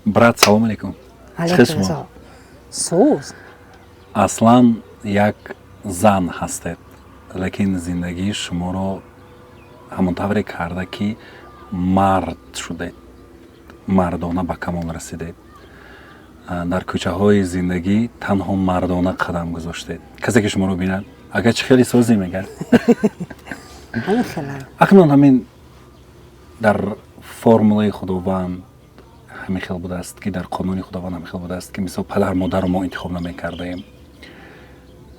Брат, салом алейкум. Алейкум салом. Соз. Аслан як зан ҳастед, лекин зиндагии шуморо ҳамон тавре карда, ки мард шудед, мардона ба камол расидед. Дар кӯчаҳои зиндагӣ танҳо мардона қадам гузоштед. Касе ки шуморо бинад, агар чӣ хеле созӣ мегӯяд. Ҳамин хела. Акнун ҳамин дар формулаи Худованд ҳамин хел будааст, ки дар қонуни Худованд ҳамин хел будааст, ки мисол падар модарро мо интихоб намекардаем.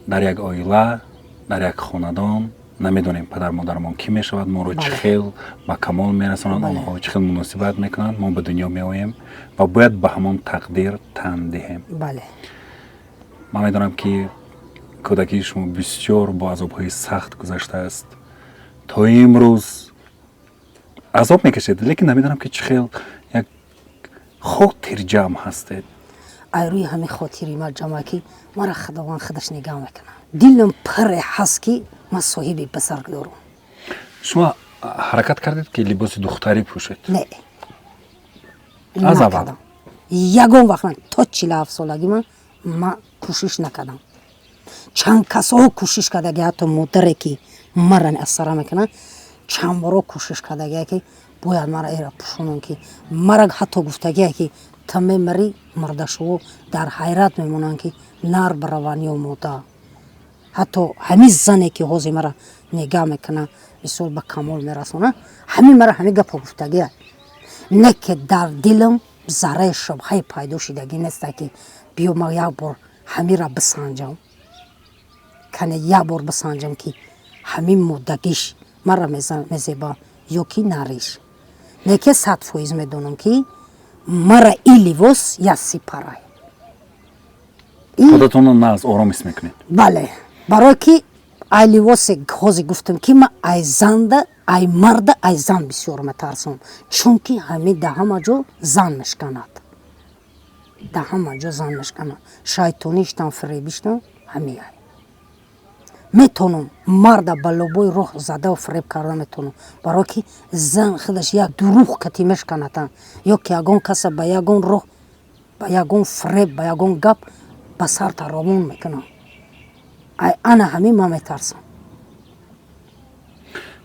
Дар як оила, дар як хонадон намедонем падар модарамон кӣ мешавад, моро чӣ хел ба камол мерасонанд, онҳо чӣ хел муносибат мекунанд. Мо ба дунё меоем ва бояд ба ҳамон тақдир тан диҳем. Ман медонам, ки кӯдакии шумо бисёр бо азобҳои сахт гузаштааст, то имрӯз азоб мекашед, лекин намедонам, ки чӣ хел як хотирҷамъ ҳастед. Ай рӯи ҳамин хотири ма ҷамъа, ки мара Худованд худаш нигаҳ мекунад. Дилам пире ҳаст, ки ман соҳиби бузург дорам. Шумо ҳаракат кардед, ки либоси духтарӣ пӯшед? Не. Аз аввал? Накардам. Ягон вақт ман то 47 солагӣ ман кӯшиш накардам. Чанд касоҳо кӯшиш кардаги, ҳатто модаре, ки мара асара мекунад, чанд боро кӯшиш кардагия, ки бояд мара эра пӯшонам, ки мара ҳатто гуфтагия, ки ту мемирӣ, мурдашуво дар ҳайрат мемонанд, ки нар бираванд ё мода. Ҳатто ҳамин зане, ки ҳозир мара нигаҳ мекунад, мисол, ба камол мерасонад, ҳамин мара ҳамин гапо гуфтагия. Не ки дар дилам зарраи шубҳае пайдо шидагӣ неста, ки биё, ма як бор ҳамира бисанҷам, кане як бор бисанҷам, ки ҳамин моддагиш мара мезеба ё ки нариш. Не ки 100% медонам, ки мара и либос як сипарай. Худатонро нағз ором ҳис мекунед? Бале, барое ки ай либосе ҳозир гуфтам, ки ман ай занда, ай марда, ай зан бисёр метарсам, чунки ҳамин да ҳама ҷо зан мешканад, да ҳама ҷо зан мешканад. Шайтоништам, фиребиштам ҳамин ай. Метавонам марда ба лобои роҳ задаву фиреб карда метавонам, барое ки зан худаш як дурӯғ кати мешканад, ё ки ягон каса ба ягон роҳ, ба ягон фиреб, ба ягон гап ба сарта равон мекунам. Ай ана ҳамин ман метарсам.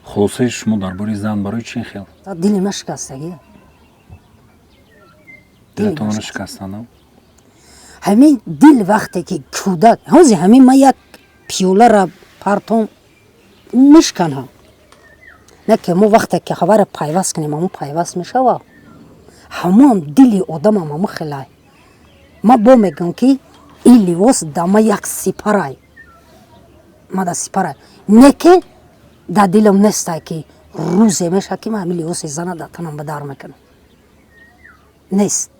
Хулосаи шумо дар бораи зан барои чӣ хел? Дили ман шикастагӣ. Дилатонро шикастанам? Ҳамин дил вақте ки кӯдак, ҳозир ҳамин ман як пиёлара партом, мешканам. Не ки мо вақте ки хабара пайваст кунем, ҳамон пайваст мешава. Ҳамон дили одамам ҳамон хелай. Ман бо мегӯям, ки ин либос да ма як сипарай, ма да сипарай. Не ки дар дилам нестай, ки рӯзе мешавад, ки ман ҳамин либоси зана дар танам ба дар мекунам. Нест,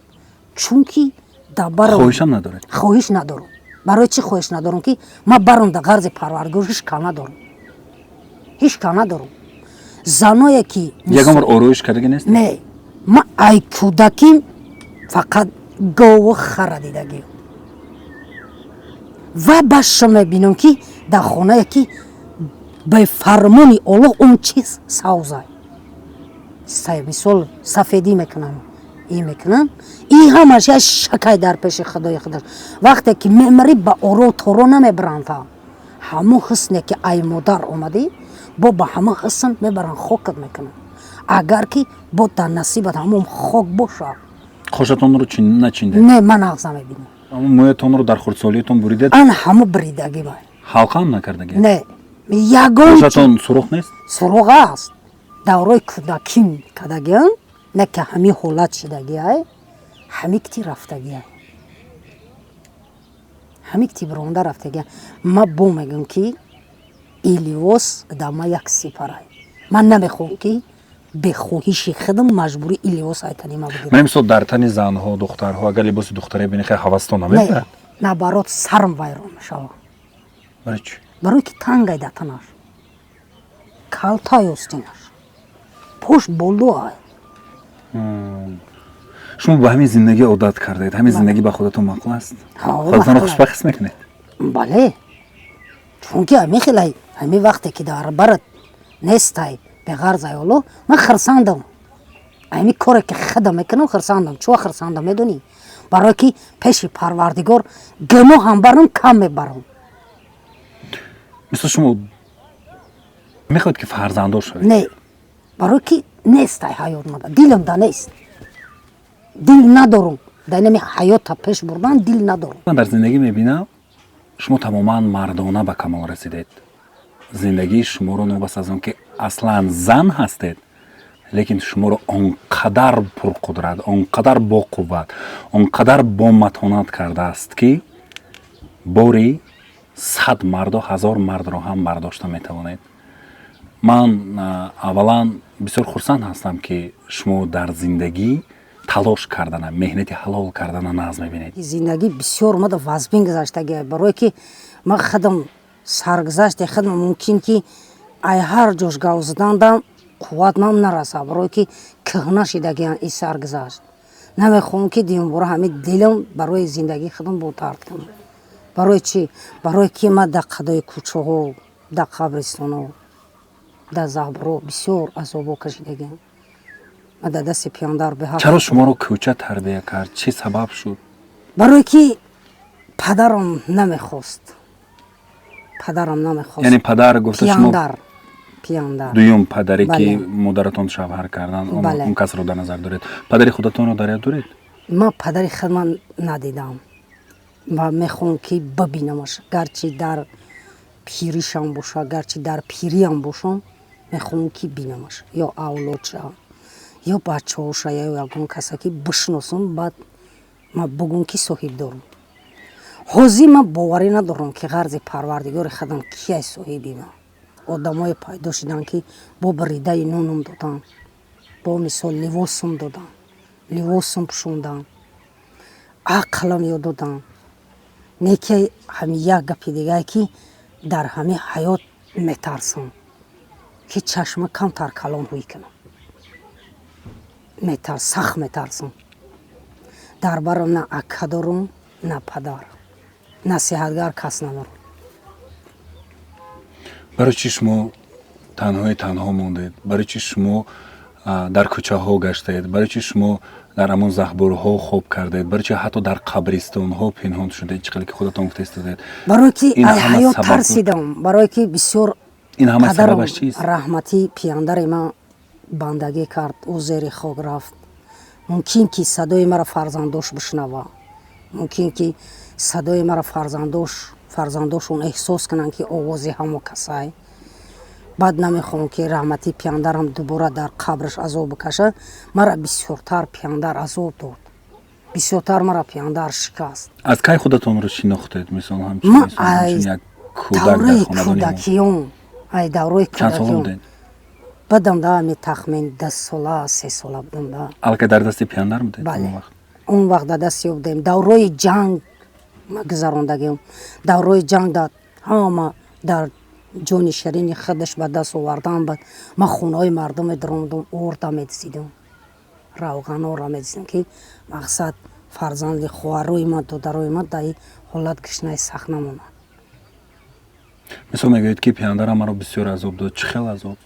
чунки дар барам Хоҳишам надоред? Хоҳиш надорам. Барои чӣ хоҳиш надорам? Ки ман барам дар ғарзи Парвардигор ҳеҷ кам надорам, ҳеҷ кам надорам. Заное ки Ягон бор ороиш кардаги нест? Не, ман ай кӯдаким фақат гову хара дидагиам ва башо мебинам, ки дар хонае, ки ба фармони Оллоҳ он чиз савзай, мисол, сафедӣ мекунам, и мекунам, и ҳамаш як шакай дар пеши Худои худаш. Вақте ки мемарӣ, ба оро торо намебаранд, ҳамон ҳусне, ки ай модар омадӣ, бо ба ҳамон ҳусн мебаранд, хокат мекунанд, агар ки бо дар насибат ҳамон хок бошад. Қошатонро начиндед? Не, ман нағз намебинам. Аммо мӯятонро дар хурдсолиятон буридед? Ана ҳамо бридагӣ ба. Ҳалқаам накардагӣ? Не, ягон. Қошатон сурох нест? Суроғ аст, даврои кӯдаким кардагиам. Не ки ҳамин ҳолат шидагиай, ҳамин кити рафтагиай, ҳамин кити биронда рафтагиай. Ман бо мегӯям, ки ин либос дар ман як сипарай. Ман намехоҳам, ки бехоҳиши худам маҷбурӣ ин либос ай тани ман бигирам. Ман, мисол, дар тани занҳо, духтарҳо агар либоси духтаре бинӣ, хеле ҳавастон Не, намебарад? Наоборот, сарм вайрон мешавад. Барои чӣ? Барое ки тангай дар танаш, калтай остинаш, пош болоай. Шумо ба ҳамин зиндагӣ одат кардаед, ҳамин зиндагӣ ба худатон маъқул аст? Ҳа, Худатонро маъқул. хушбахт ҳис мекунед? Бале, чунки ҳамин хелай, ҳамин вақте ки дар барат нестай, беғарзай Олло, ман хирсандам. Ҳами коре ки худам мекунам, хурсандам. Чуа хурсандам, медонӣ? Барое ки пеши Парвардигор гуноҳам барам, кам мебарам. Мисол, шумо мехоҳед, ки фарзанддор шавед? Не, барое ки нестай ҳаёт мада, дилам да нест, дил надорум. Дар инами ҳаёта пеш бурдан дил надорум. Ман дар зиндагӣ мебинам, шумо тамоман мардона ба камол расидед. Зиндагии шуморо, новобаста аз он ки аслан зан ҳастед, лекин шуморо он қадар пурқудрат, он қадар боқувват, он қадар боматонат кардааст, ки бори 100 марду 1000 мардро ҳам бардошта метавонед. Ман аввалан бисёр хурсанд ҳастам, ки шумо дар зиндагӣ талош кардана, меҳнати ҳалол кардана нағз мебинед. Зиндагӣ бисёр мада вазбин гузаштагия, барое ки ман худам саргузашти худам мумкин ки ай ҳар ҷош гав задандам қувват ман нараса, барое ки кӯҳна шидагиян и саргузашт. Намехоҳам, ки димбора ҳамин дилам барои зиндагии худам бодард кунам. Барои чӣ? Барое ки ман дар қадои кӯчаҳо, дар қабристонҳо, дар заҳбуро бисёр азобҳо кашидагиям. Ман дар дасти пиёндар беҳақ. Чаро шуморо кӯча тарбия кард? Чӣ сабаб шуд? Барое ки падарам намехост, падарам намехост. Яъне падар гуфта шумо Пияндар, пияндар. Дуюм падаре ки Бале. модаратон шавҳар кардан, Бале. он касро дар назар доред. Падари худатонро дар ёд доред? Ман падари худман надидам ва мехоҳам, ки бибинамаш. Гарчи дар пиришам боша, гарчи дар пириам бошам, мехоҳам, ки бинамаш, ё авлодша, ё бачаҳоша, ё ягон каса ки бишносам, баъд ман бугум, ки соҳиб дорам. Ҳозир ман боварӣ надорам, ки ғарзи Парвардигори худам кияй соҳиби ман. Одамое пайдо шуданд, ки бо биридаи нонум доданд, бо мисол ливосум доданд, ливосум пӯшонданд, ақлам ёд доданд. Не ки ҳами як гапи дигае, ки дар ҳами ҳаёт метарсам, ки чашма камтар калон ҳуй кунам. Метар сахт метарсам. Дар барам на ака дорум, на падар, насиҳатгар кас надорам. Барои чӣ шумо танҳои танҳо мондед? Барои чӣ шумо дар кӯчаҳо гаштаед? Барои чӣ шумо дар ҳамон заҳбурҳо хоб кардед? Барои чӣ ҳатто дар қабристонҳо пинҳон шудед, чӣ қадр ки худатон гуфта истодед? Барое ки Ин ай ҳама ҳаёт тарсидам, барое ки бисёр Ин ҳама падарам сабабаш чист? раҳматӣ пияндари ман бандагӣ кард, ӯ зери хок рафт. Мумкин ки садои маро фарзандош бишнава, мумкин ки садои маро фарзандошон эҳсос кунанд, ки овози ҳамо касай. Баъд намехоҳам, ки раҳматӣ пияндарам дубора дар қабраш азоб бикаша. Мара бисёртар пияндар азоб дод, бисёртар мара пияндар шикаст. Аз кай худатонро шинохтед, мисол, ҳамчун Ман инсон, ай ҳамчун як кӯдак дар давраи хонадони мо? кӯдакиём, ай давраи Чанд сола кӯдакиём. будед? Бадам да ами тахмин 10 сола, 3 сола будам да. Аллакай дар дасти пияндар будед? Бале. Он вақт? Он вақт дар дасти ё будем. Даврои ҷанг ма гузарондагиам. Даврои ҷанг да ҳама дар ҷони ширини худаш ба даст овардан. Бад ман хонаҳои мардум медаромадам, орда медизидам, равғанора медизидам, ки мақсад фарзанди хоҳарои ман, додарои ман дар ин ҳолат гишнаи сахт намонад. Мисол, мегӯед, ки пияндарам маро бисёр азоб дод. Чӣ хел азоб?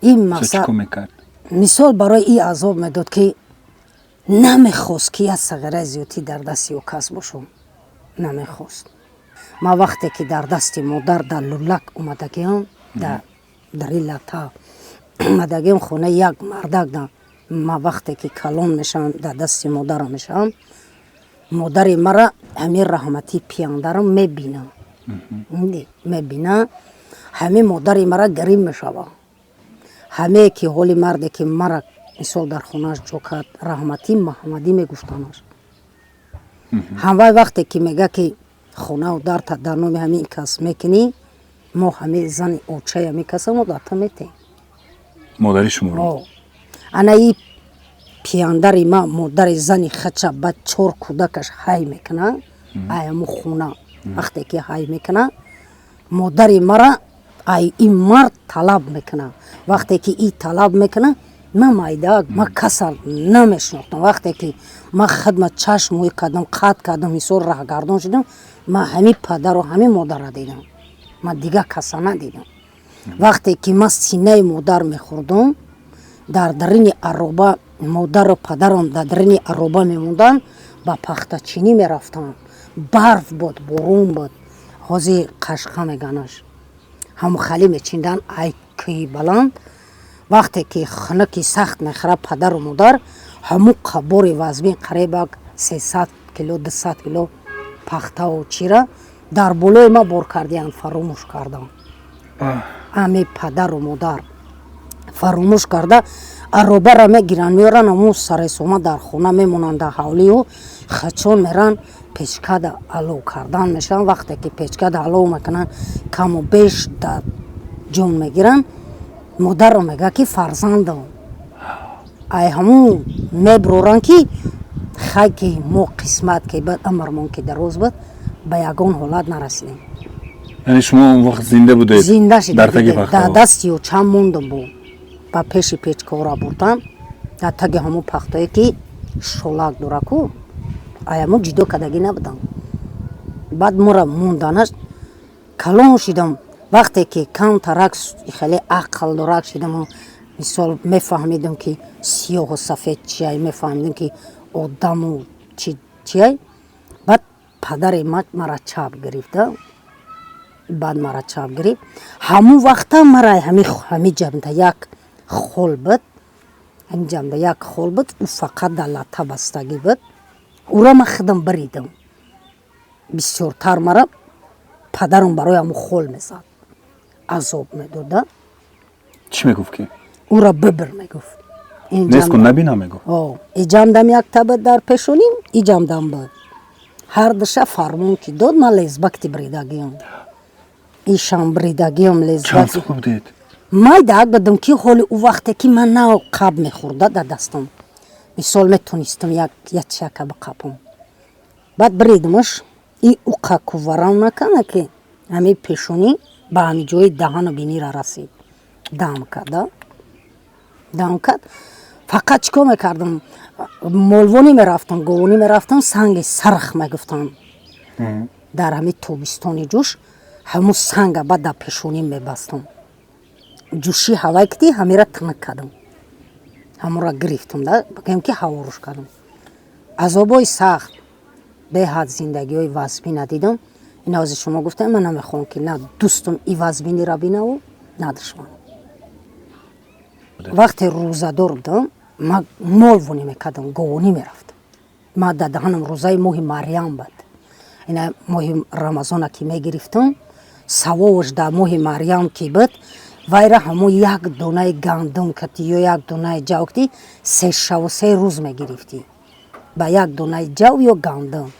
Ин Мисол, чӣ мақсад кор мекард? Мисол, барои ин азоб медод, ки намехост, ки як сағираи зиёдтӣ дар дасти ё кас бошам, намехост. Ман вақте ки дар дасти модар дар лулак омадагиам, дар ин лата омадагиам, хонаи як мардак да. Ман вақте ки калон мешавам, дар дасти модарам мешавам, модари мара ҳамин раҳматӣ пияндарам мебинам, мебина, ҳамин модари мара гарим мешава. Ҳамее ки ҳоли марде ки мара мисол дар хонааш ҷо кард, раҳматӣ Маҳаммадӣ мегуфтанаш. Ҳамвай вақте ки мега, ки хонау дарта дар номи ҳамин кас мекунӣ, мо ҳамин зани очаи ҳамин каса мо дарта метем. Модари шуморо? Ана и пияндари ма модари зани хача ба чор кӯдакаш ҳай мекуна. Ай ҳаму хона вақте ки ҳай мекуна, модари мара ай ин мард талаб мекуна. Вақте ки и талаб мекуна, ман майдаак, ман каса намешинохтам. Вақте ки ман хидмат чашм ҳуй кардам, қатъ кардам, мисол раҳгардон шудам, ман ҳамин падару ҳамин модарра дидам, ман дигар каса надидам. Вақте ки ман синаи модар мехӯрдам, дар дарини ароба. Модару падарам дар дарини ароба мемонданд, ба пахтачинӣ мерафтанд. Барф буд, борон буд, ҳозир қашқа меганаш, ҳамун хали мечинданд ай кӯи баланд. Вақте ки хунуки сахт мехӯрад, падару модар ҳамун қабори вазмин, қарибак 300 кило, 200 кило пахтаву чира дар болои ма бор кардиянд, фаромӯш кардам. Ами падару модар фаромӯш карда, аробара мегиранд, меоранд, ҳамун саресома дар хона мемонанд, дар ҳавлию хачон меран, печкада алов кардан мешаванд. Вақте ки печкада алов мекунанд, каму беш дар ҷон мегиранд. Модарро мега, ки фарзандам, ай ҳамун меброранд, ки хай, ки мо қисмат ки бад, амрмон ки дароз буд, ба ягон ҳолат нарасидем. Яъне шумо он вақт зинда будед? Зинда шуда. Дар таги Дар пахтаҳо? Дасти чанд мондам, бо ба пеши печкора бурдам, дар таги ҳамун пахтое, ки шолак дораку, аямо ҷудо кардагӣ набудам. Баъд мора монданаш, калон шидам. Вақте ки камтарак хеле ақл дорак шидам, мисол, мефаҳмидам, ки сиёҳу сафед чиай, мефаҳмидам, ки одаму чиай. Баъд падари ма мара чап гирифта, баъд мара чап гирифт. Ҳамун вақта мара ҳами ҷамда як хол буд, ҳами ҷамда як хол буд, ӯ фақат дар латта бастагӣ буд. Ӯра ман худам биридам. Бисёртар мара падарам барои ҳамун хол мезад, азоб медода. Чӣ мегуфт ки? Ӯра бибир, мегуфт. Нест кун, набинам, мегуфт? Иҷамдам як таба дар пешоним, иҷамдам буд. Ҳар душа фармон ки дод, ман лезвакти бридагиам, ишам бридагиам. Чанд Лезвак. сола будед? Майдаак будам, ки ҳоли ӯ вақте ки ман нав қаб мехӯрда дар дастам, мисол, метонистам як чака биқапам. Баъд бридмаш, и уқа куварам накана, ки ҳами пешонӣ ба ҳами ҷои даҳану бинира расид, дам карда, дам кард. Фақат чӣ кор мекардам? Молвонӣ мерафтам, говонӣ мерафтам, санги сарх мегуфтам. Дар ҳами тобистони ҷӯш ҳамун санга баъд дар пешонӣ мебастам. Ҷӯши ҳавай кити ҳамира тинак кардам, ҳамонро гирифтам да, бигӯем, ки ҳаворуш кардам. Азобҳои сахт, беҳад зиндагиҳои вазмӣ надидам. Ин ҳозир шумо гуфтем, ман намехоҳам, ки на дӯстум и вазминира бинаву, на душман. Вақте рӯзадор будам, ман молвонӣ мекардам, говонӣ мерафтам. Ман дар даҳанам рӯзаи моҳи Марьям буд. Ина моҳи Рамазона ки мегирифтам, савобаш дар моҳи Марьям ки буд, вайра ҳамон як донаи гандум кати ё як донаи ҷав кати 3 шаву 3 рӯз мегирифтӣ, ба як донаи ҷав ё гандум.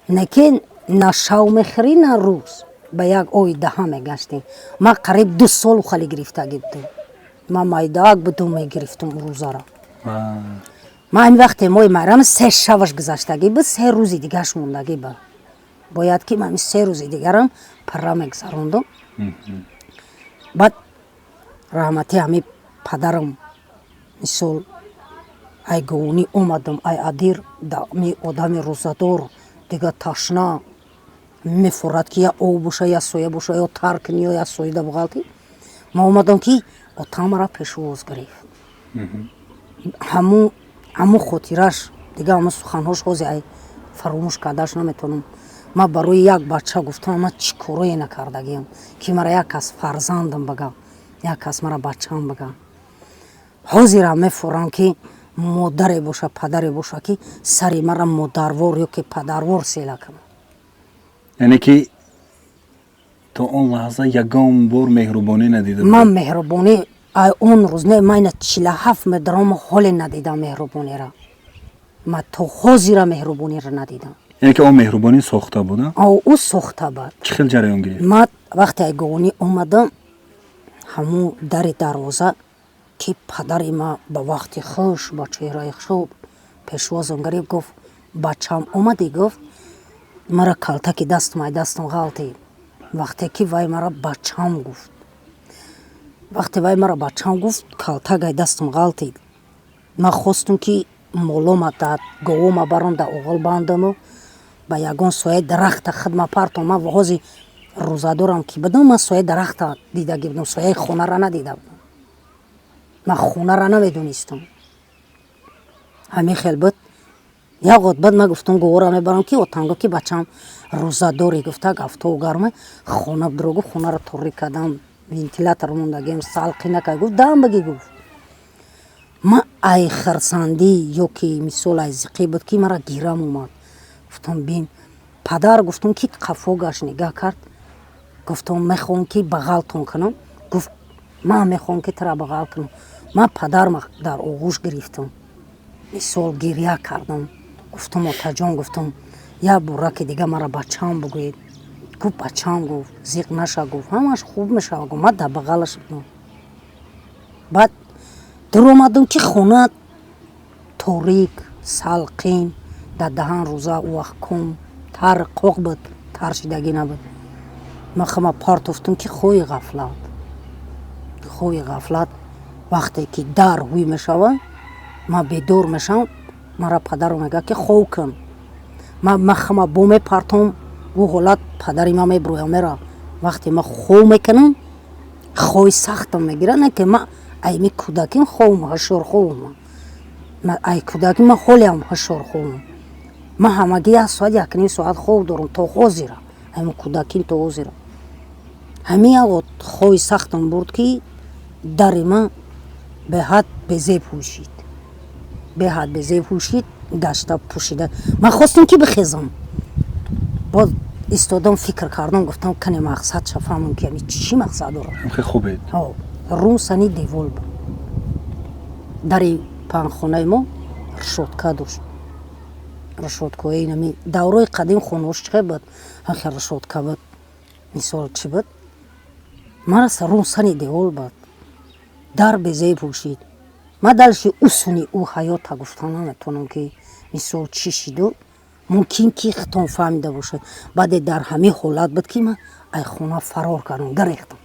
Лекин на шав мехӯрӣ, на рӯз, ба як ои даҳа мегаштӣ. Ман қариб 2 сол хали гирифтагӣ будам. Ман майдаак будум, мегирифтум рӯзаро. Ман ҳамин вақте моҳи Майрам се шаваш гузаштагӣ буд, 3 рӯзи дигараш мондагӣ буд, бояд ки ман ҳамин 3 рӯзи дигарам пурра мегузарондум. Баъд раҳмати ҳами падарам, мисол, ай говонӣ омадам, ай адир ми одами рӯзадор дига ташна мефурад, ки я об боша, я соя боша, ё тар кунӣ, ё я соида буғалтӣ. Ман омадам, ки отамара пешвоз гирифт. Ҳамун хотираш дига, ҳамун суханҳош ҳози ай фаромӯш кардааш наметавонам. Ман барои як бача гуфтам, ман чӣ корое накардагиам, ки мара як кас фарзандам бага, як кас мара бачаам бага. Ҳозирам мефурам, ки модаре боша, падаре боша, ки сари мара модарвор ё ки падарвор села кунад. Яъне ки то он лаҳза ягон бор меҳрубонӣ надида? Ман меҳрубонӣ ай он рӯз не, ман ина 47 медорам, ҳоле надидам меҳрубонира. Ман то ҳозира меҳрубониро надидам. Яъне ки он меҳрубонӣ сохта буда? Ӯ сохта буд. Чӣ хел ҷараён гирифт? Ман вақте ай говонӣ омадам, ҳамун дари дарвоза, ки падари ма ба вақти хуш, ба чеҳраи хуб пешвозам гирифт, гуфт: «Бачам, омадӣ?» Гуфт, мара калтаки дастам ай дастам ғалтид, вақте ки вай мара бачам гуфт. Вақте вай мара бачам гуфт, калтак ай дастам ғалтид. Ман хостум, ки молома дар говома баром, дар оғол бандаму ба ягон сояи дарахта хидма партом. Ман ҳози рӯзадорам ки будам, ман сояи дарахта дидагӣ будам, сояи хонара надида будам. Ман хонара намедонистам. Ҳамин хел буд. Як ғот баъд ман гуфтам, говора мебарам, ки отам гуфт, ки бачам рӯзадорӣ, гуфта гафтову гарма хона бидро. Гуфт, хонаро торик кардам, вентилятор мондагем, салқӣ накард. Гуфт, дам багӣ. Гуфт, ман ай хирсандӣ ё ки мисол ай зиқӣ буд, ки мара гирам омад. Гуфтам, бин, падар, гуфтам, ки қафо гашт, нигаҳ кард. Гуфтам, мехоҳам, ки бағалтон кунам. Гуфт, ман мехоҳам, ки тура бағал кунам. Ман падарма дар оғӯш гирифтам, мисол гиря кардам. Гуфтам, отаҷон, гуфтам, як бораки дига мара бачаам бигӯед. Гуфт, бачаам, гуфт, зиқ наша, гуфт, ҳамаш хуб мешавад. Гуфт, ман дар бағалаш будам. Баъд дуромадам, ки хона торик, салқин, дар даҳан рӯза ӯ вақт ком тар қоқ буд, тар шидагӣ набуд. Ман хама партофтум, ки хои ғафлат, хои ғафлат. Вақте ки дар ҳуй мешавад, ман бедор мешавам. Мара падарам мегӯяд, ки хов кун. Ман хама бо мепартом. Ӯ ҳолат падари ман мебирояд, мера. Вақте ман хов мекунам, хои сахтам мегирад. Не ки ман айми кӯдаким ховм, ҳушёр ховм. Ай кӯдакӣ ман ҳолиам ҳушёр ховм. Ман ҳамагӣ як соат, якним соат хов дорам то ҳозира, ҳамин кӯдаким то ҳозира. Ҳамин як хои сахтам бурд, ки дари ман беҳад безеб ҳушид, беҳад безеб ҳушид, гашта пӯшида. Ман хостам, ки бихезам, боз истодам, фикр кардам, гуфтам, кане мақсад ша фаҳмам, ки ами чӣ мақсад дорад. Хеле хубед. Рум сани девол буд. Дари паҳнхонаи мо решётка дошт, решёткаҳои нами даврои қадим хонаҳош чӣ буд, ҳамхел решётка буд, мисол чӣ буд. Мара рум сани девол буд, дар безеб пӯшид. Ман дальше усуни ӯ ҳаёта гуфта наметавонам, ки мисол чӣ шиду. Мумкин ки хитон фаҳмида бошад. Баъде дар ҳамин ҳолат буд, ки ман ай хона фарор кардам, гарехтам,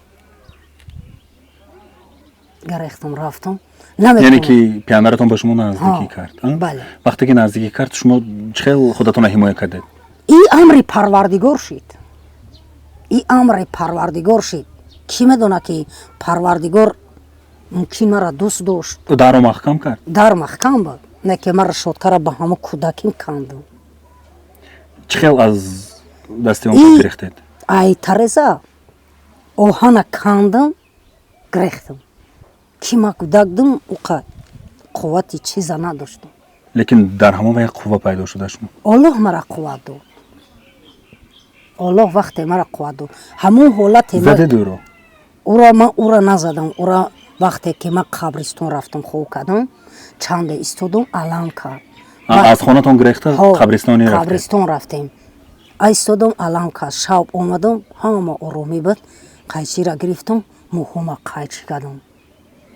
гарехтам, рафтам. Яъне ки пионератон ба шумо наздикӣ кард? Бале. Вақте ки наздикӣ кард, шумо чӣ хел худатонро ҳимоя кардед? И амри Парвардигор шид, и амри Парвардигор шид. Кӣ медонад, ки Парвардигор мумкин маро дӯст дошт. Дарро маҳкам кард? Дар маҳкам буд, не ки ман решёткаро ба ҳамо кӯдаким кандам. Чӣ хел аз дасти он гирехтед? Ай тареза оҳана кандам, гирехтам, ки ман кӯдак дум, уқа қуввати чиза надоштам. Лекин дар ҳамон вақт қувва пайдо шуда шумо? Оллоҳ мара қувват дод. Оллоҳ вақте мара қувват дод, ҳамон ҳолате. Задед ӯро? Ӯро ман ӯро назадам. Ӯра вақте ки ман қабристон рафтам, хов кардам, чанде истодум, алам кард. Аз хонатон гирехта қабристони? Қабристон рафтем, истодам, алам кард. Шаб омадам, ҳама оромӣ буд. Қайчира гирифтам, мӯҳома қайчи кардам.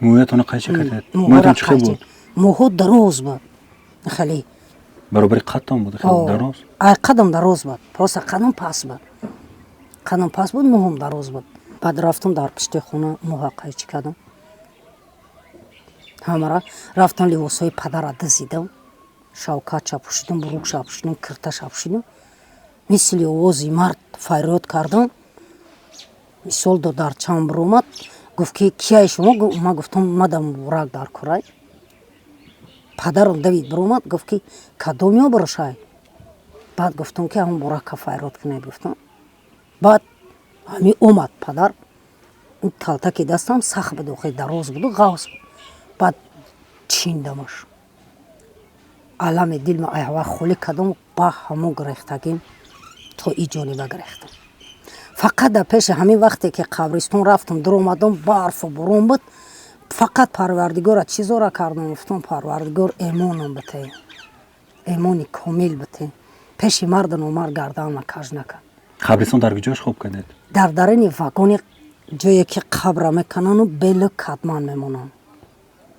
Мӯятонро қайчи кардед? Мӯятон чӣ хел буд? Мӯҳо дароз буд хеле. Баробари қадтон буд, хеле дароз? Ай қадам дароз буд, просто қадам паст буд, қадам паст буд, мӯҳом дароз буд. Баъд рафтам, дар пишти хона мӯҳа қайчи кардам ҳамара. Рафтам, либосҳои падара дизидам, шавкатша пӯшидам, бурукша пӯшидам, кирташа пӯшидам. Мисли овози мард фарёд кардам. Мисол, додарчам биромад, гуфт, ки кияи шумо? Ман гуфтам, мада Муборак дар курай. Падарам давид, биромад, гуфт, ки кадом ёброшай. Баъд гуфтам, ки ҳамон Муборака фарёд кунед, гуфтам. Баъд ҳами омад падар. Калтаки дастам сахт буд, охи дароз буду ғавз буд. Баъд чиндамаш, алами дилма айҳава холӣ кардам, ба ҳамон гирехтагим то и ҷониба гирехтам. Фақат дар пеши ҳамин вақте ки қабристон рафтам, дуромадам, барфу борон буд. Фақат Парвардигора чизора кардам, гуфтам, Парвардигор, эмонам бите, эмони комил бите, пеши марду номард гарданма каж накард. Қабристон дар куҷош хоб кардед? Дар дарини вагони, ҷое ки қабра меканану белу кадман мемонанд,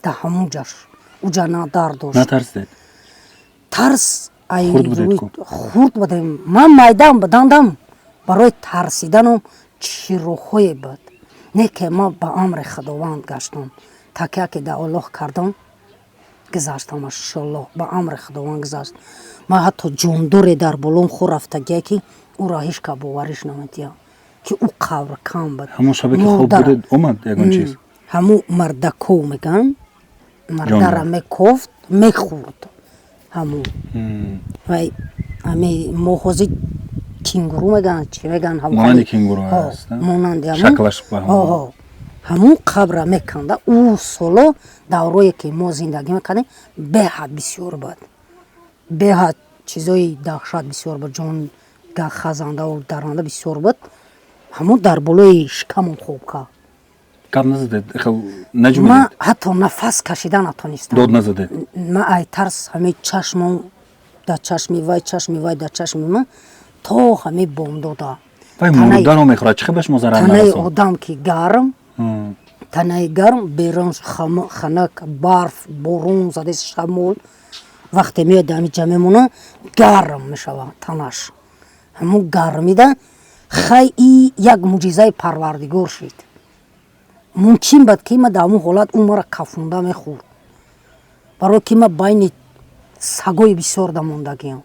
дар ҳамон ҷаш. Уҷа на дар дошт. Натарсидед? Тарс? Хурд будед ку? Хурд будем. Ман майдан будандам, барои тарсиданам чӣ роҳҳое буд. Не ки ман ба амри Худованд гаштам, такя ки дар Оллоҳ кардам, гузаштам. Машоллоҳ, ба амри Худованд гузашт. Ман ҳатто ҷондоре дар болом хор рафтагие, ки ӯро ҳеҷ ка бовариш намедиҳам, ки ӯ қабр кам буд. Ҳамон шабе ки хоб будед, омад ягон чиз? Ҳамун мардаков мегӯянд, мардара мекофт, мехӯрд. Ҳамун вай ҳами мо ҳозир кенгуру мегӯянд, чӣ мегӯянд? Монанди кенгуру аст. Монанди. Шаклаш. Ҳамун қабра меканда. Ӯ соло, даврое ки мо зиндагӣ мекардем, беҳад бисёр буд, беҳад чизои даҳшат бисёр буд, ҷон хазандаву даранда бисёр буд. Ҳамун дар болои шикамон хоб кард. Гап назадед? Ман ҳатто нафас кашида натонистам. Дод назадед? Ман ай тарс ҳамаи чашмон дар чашми вай, чашми вай дар чашми ман, то ҳамаи бомдода. Вай мурдаро мехӯрад, чӣ хел ба шумо зарар танаи нарасонд? Одам ки гарм, танаи гарм, берун ханак, барф, борон задест, шамол вақте меояд, ҳами ҷа мемона, гарм мешавад танаш. Ҳамун гармида хай и як муъҷизаи Парвардигор шид. Мумкин буд, ки ма дар ҳамун ҳолат ӯ мара кафонда мехӯрд, барое ки ма байни сагои бисёр дамондагиам,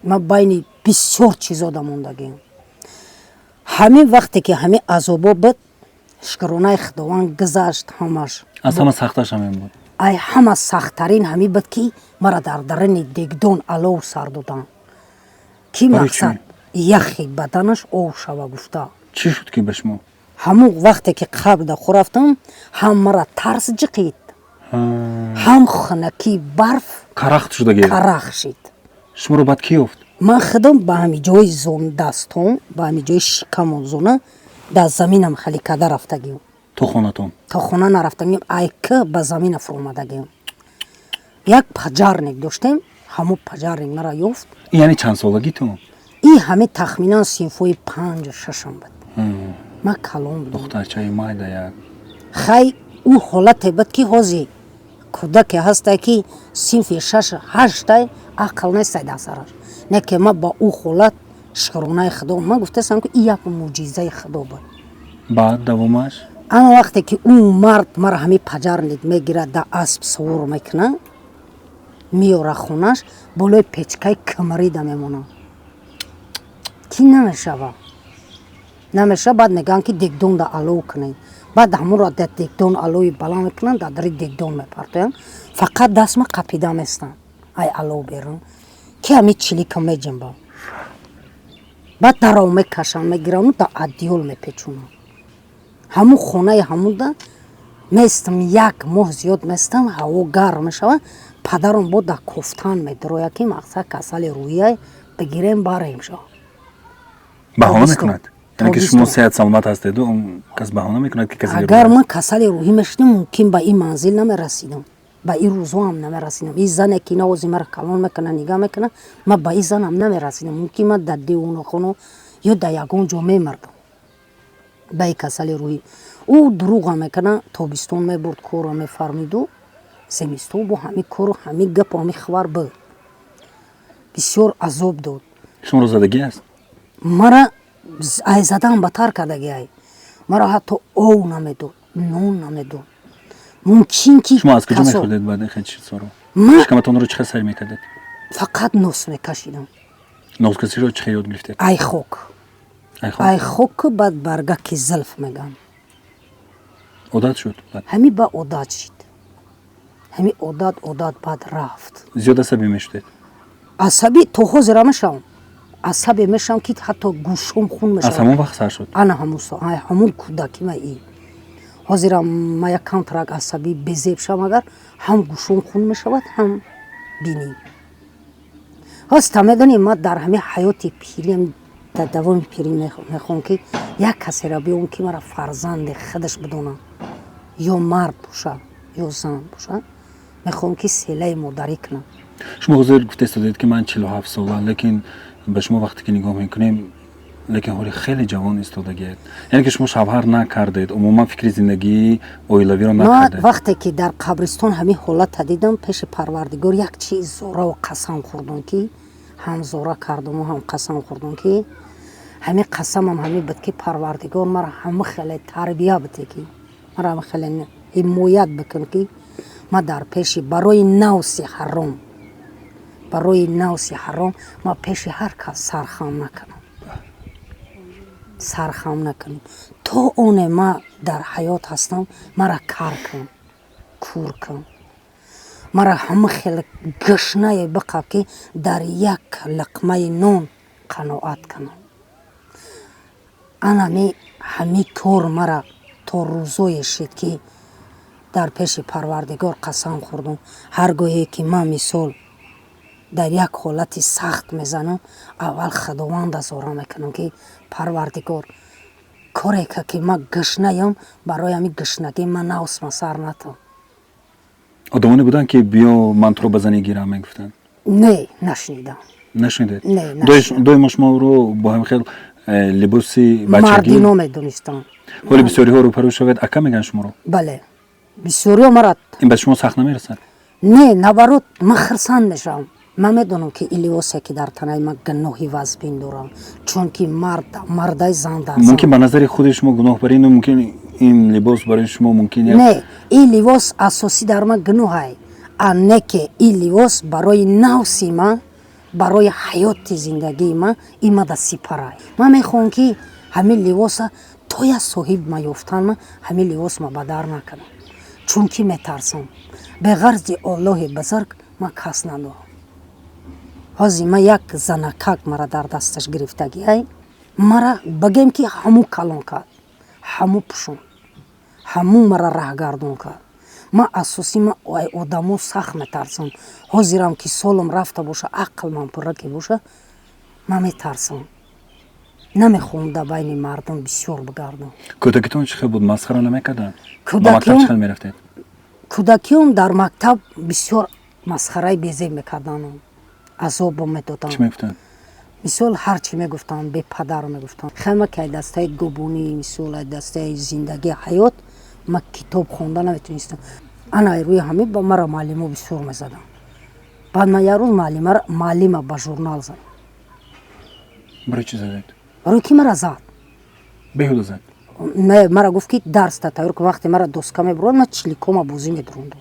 ма байни бисёр чизо дамондагиам. Ҳамин вақте ки ҳамин азобо буд, шукронаи Худованд, гузашт ҳамаш. Аз ҳама сахташ ҳамин буд? Ай ҳама сахттарин ҳамин буд, ки мара дар даруни дегдон алов сар доданд, ки Барои мақсад яхи баданаш ов шава гуфта. Чӣ шуд ки ба шумо? Ҳамун вақте ки қабр да рафтам, ҳам мара тарс ҷиқид, ҳам хунакии барф. Карахт шудагӣ? Карах шид. Шуморо баъд кӣ ёфт? Ман худам ба ҳами ҷои зон дастом, ба ҳами ҷои шикамон зона дар заминам хеле када рафтагиам. То хонатон? То хона нарафтагиам, айка ба замина фуромадагиам. Як пожарник доштем, ҳамун пожарник мара ёфт. Ин яъне чанд солагитон? И ҳами тахминан синфҳои панҷу шашам буд, ман калон будам. Духтарчаи майда як. Хай, ӯ ҳолате буд, ки ҳозир кӯдаке ҳастай, ки синфи шаш ҳаштай, ақл нестай дар сараш. Не ки ман ба ӯ ҳолат, шукронаи Худо, ман гуфтастам, ки ин як муъҷизаи Худо буд. Баъд давомаш? Ана вақте ки ӯ мард мара ҳамин пожарник мегирад, да асп савор мекуна, меёра хонаш, болои печкаи кимрида мемонад, ки намешава, намешава. Баъд мегӯянд, ки дегдонда алов кунед. Баъд ҳамонро дар дегдон алови баланд мекунанд, дар дари дегдон мепартоянд. Фақат дастма қапида местанд ай алов берун, ки ҳамин чилика меҷунба. Баъд дарав мекашанд, мегирану дар одеял мепечонанд. Ҳамун хонаи ҳамунда местам, як моҳ зиёд местам. Ҳаво гарм мешавад, падарам бо дар кофтан медарояд, ки мақсад касали рӯҳия бигирем, барем шо. Баҳона Тобистон. мекунад, яъне ки шумо Тобистон. сеҳат саломат ҳастеду он кас баҳона мекунад, ки касали Агар рӯҳӣ ман касали рӯҳӣ мешудам, мумкин ба ин манзил намерасидам, ба ин рӯзҳоам намерасидам. Ин зане ки навози мара калон мекуна, нигаҳ мекуна, ман ба ин занам намерасидам. Мумкин ман дар девонахона ё дар ягон ҷо мемардам ба ин касали рӯҳӣ. Ӯ дурӯға мекуна. Тобистон мебурд, корро мефармиду зимистон бо ҳамин кору, ҳамин гапу, ҳамин хабар буд. Бисёр азоб дод. Шуморо задагӣ аст? Мара ай задан батар кардагиай. Мара ҳатто ов намедод, нон намедод. Мумкин ки Шумо аз куҷо мехӯрдед баъд ин хел чизҳоро? Ман Шикаматонро чӣ хел сар мекардед? Фақат нос мекашидам. Носкасиро чӣ хел ёд гирифтед? Ай хок. Ай хок? Ай хоку баъд баргаки зилф мегӯям. Одат шуд баъд? Ҳамин ба одат шид, ҳамин одат, одат баъд рафт. Зиёд асабӣ мешудед? Асабӣ то ҳозира мешавам. Асабе мешавам, ки ҳатто гӯшом хун Аз мешавад. ҳамон вақт сар шуд? Ана ҳамун ай ҳамун кӯдаки ма и ҳозира ма як камтарак асабӣ безеб шавам, агар ҳам гӯшом хун мешавад, ҳам бинӣ. Ҳоста медонӣ, ма дар ҳамин ҳаёти пириам, дар давоми пирӣ мехоҳам, ки як касеро биём, ки мара фарзанди худаш бидонад, ё мард бошад, ё зан бошад. Мехоҳам, ки селаи модарӣ кунам. Шумо ҳозир гуфта истодед, ки ман 47 сола, лекин ба шумо вақте ки нигоҳ мекунем, лекин ҳоли хеле ҷавон истодагиед. Яъне ки шумо шавҳар накардед, умуман фикри зиндагии оилавиро Ман накардед? вақте ки дар қабристон ҳамин ҳолата дидам, пеши Парвардигор як чиз зораву қасам хӯрдам, ки ҳам зора кардаму ҳам қасам хӯрдам, ки ҳамин қасамам ҳамин буд, ки Парвардигор, мара ҳама хеле тарбия бите, ки мара ҳама хеле ҳимоят бикун, ки ма дар пеши барои навси ҳаром, барои навси ҳаром ма пеши ҳар кас сархам накунам, сархам накунам. То оне ма дар ҳаёт ҳастам, мара кар кун, кур кун. Мара ҳама хел гушнае биқаб, ки дар як лиқмаи нон қаноат кунам. Анами ҳами кор мара то рӯзое шид, ки дар пеши Парвардигор қасам хӯрдум. Ҳар гоҳе ки ман, мисол, дар як ҳолати сахт мезанам, аввал Худованда зора мекунам, ки Парвардигор, коре ка, ки ман гушнаям, барои ҳами гушнагӣ ман наосма сар натам. Одамоне буданд, ки биё, ман туро ба занӣ гирам, мегуфтанд? Не, нашунидам. Нашунидед? Не, нашунидам. Доимо шуморо бо ҳамин хел либоси бачагӣ мардино медонистам. Ҳоли бисёриҳо рӯпарӯ шавед, ака мегӯянд шуморо? Бале, бисёриҳо мара. Ин ба шумо сахт намерасад? Не, наоборот, ман хирсанд мешавам. Ман медонам, ки ин либосе, ки дар танаи ман, гуноҳи вазбин дорам, чунки мард мардай, зан дар Мумкин зан. ба назари худи шумо гуноҳ бар ину, мумкин ин либос барои шумо мумкин як Не, ин либос асосӣ дар ман гуноҳай, а не ки ин либос барои нафси ман, барои ҳаёти зиндагии ман ин мада сипарай. Ман мехоҳам, ки ҳамин либоса то як соҳиб ма ёфтан, ман ҳамин либос ма ба дар накунам, чунки метарсам. Беғарзи Оллоҳи бузург ман кас надорам. Ҳозир ман як занакак мара дар дасташ гирифтагиай, мара бигем, ки ҳамун калон кард, ҳамун пӯшон, ҳамун мара раҳгардон кард. Ман асосӣ ман ай одамо сахт метарсам. Ҳозирам ки солам рафта боша, ақлман пурра ки боша, ман метарсам, намехоҳам дар байни мардум бисёр бигардам. Кӯдакитон чӣ хел буд? Масхара намекарданд? Ба мактаб чӣ хел мерафтед? Кӯдакиём дар мактаб бисёр масхараи безеб мекарданам, азобом медоданд. Чӣ мегуфтанд? Мисол, ҳар чӣ мегуфтанд, бепадар мегуфтанд. Хема ки ай дастаи губунӣ, мисол, ай дастаи зиндагӣ, ҳаёт, ман китоб хонда наметонистам. Ана рӯи ҳамин ба мара муаллимо бисёр мезадам. Баъд ман як рӯз муаллима ба журнал задам. Барои чӣ задед? Барои ки мара зад. Беҳуда зад? Не, мара гуфт, ки дарста тайёр кун. Вақте мара доска мебурад, ман чиликома бозӣ медурондам,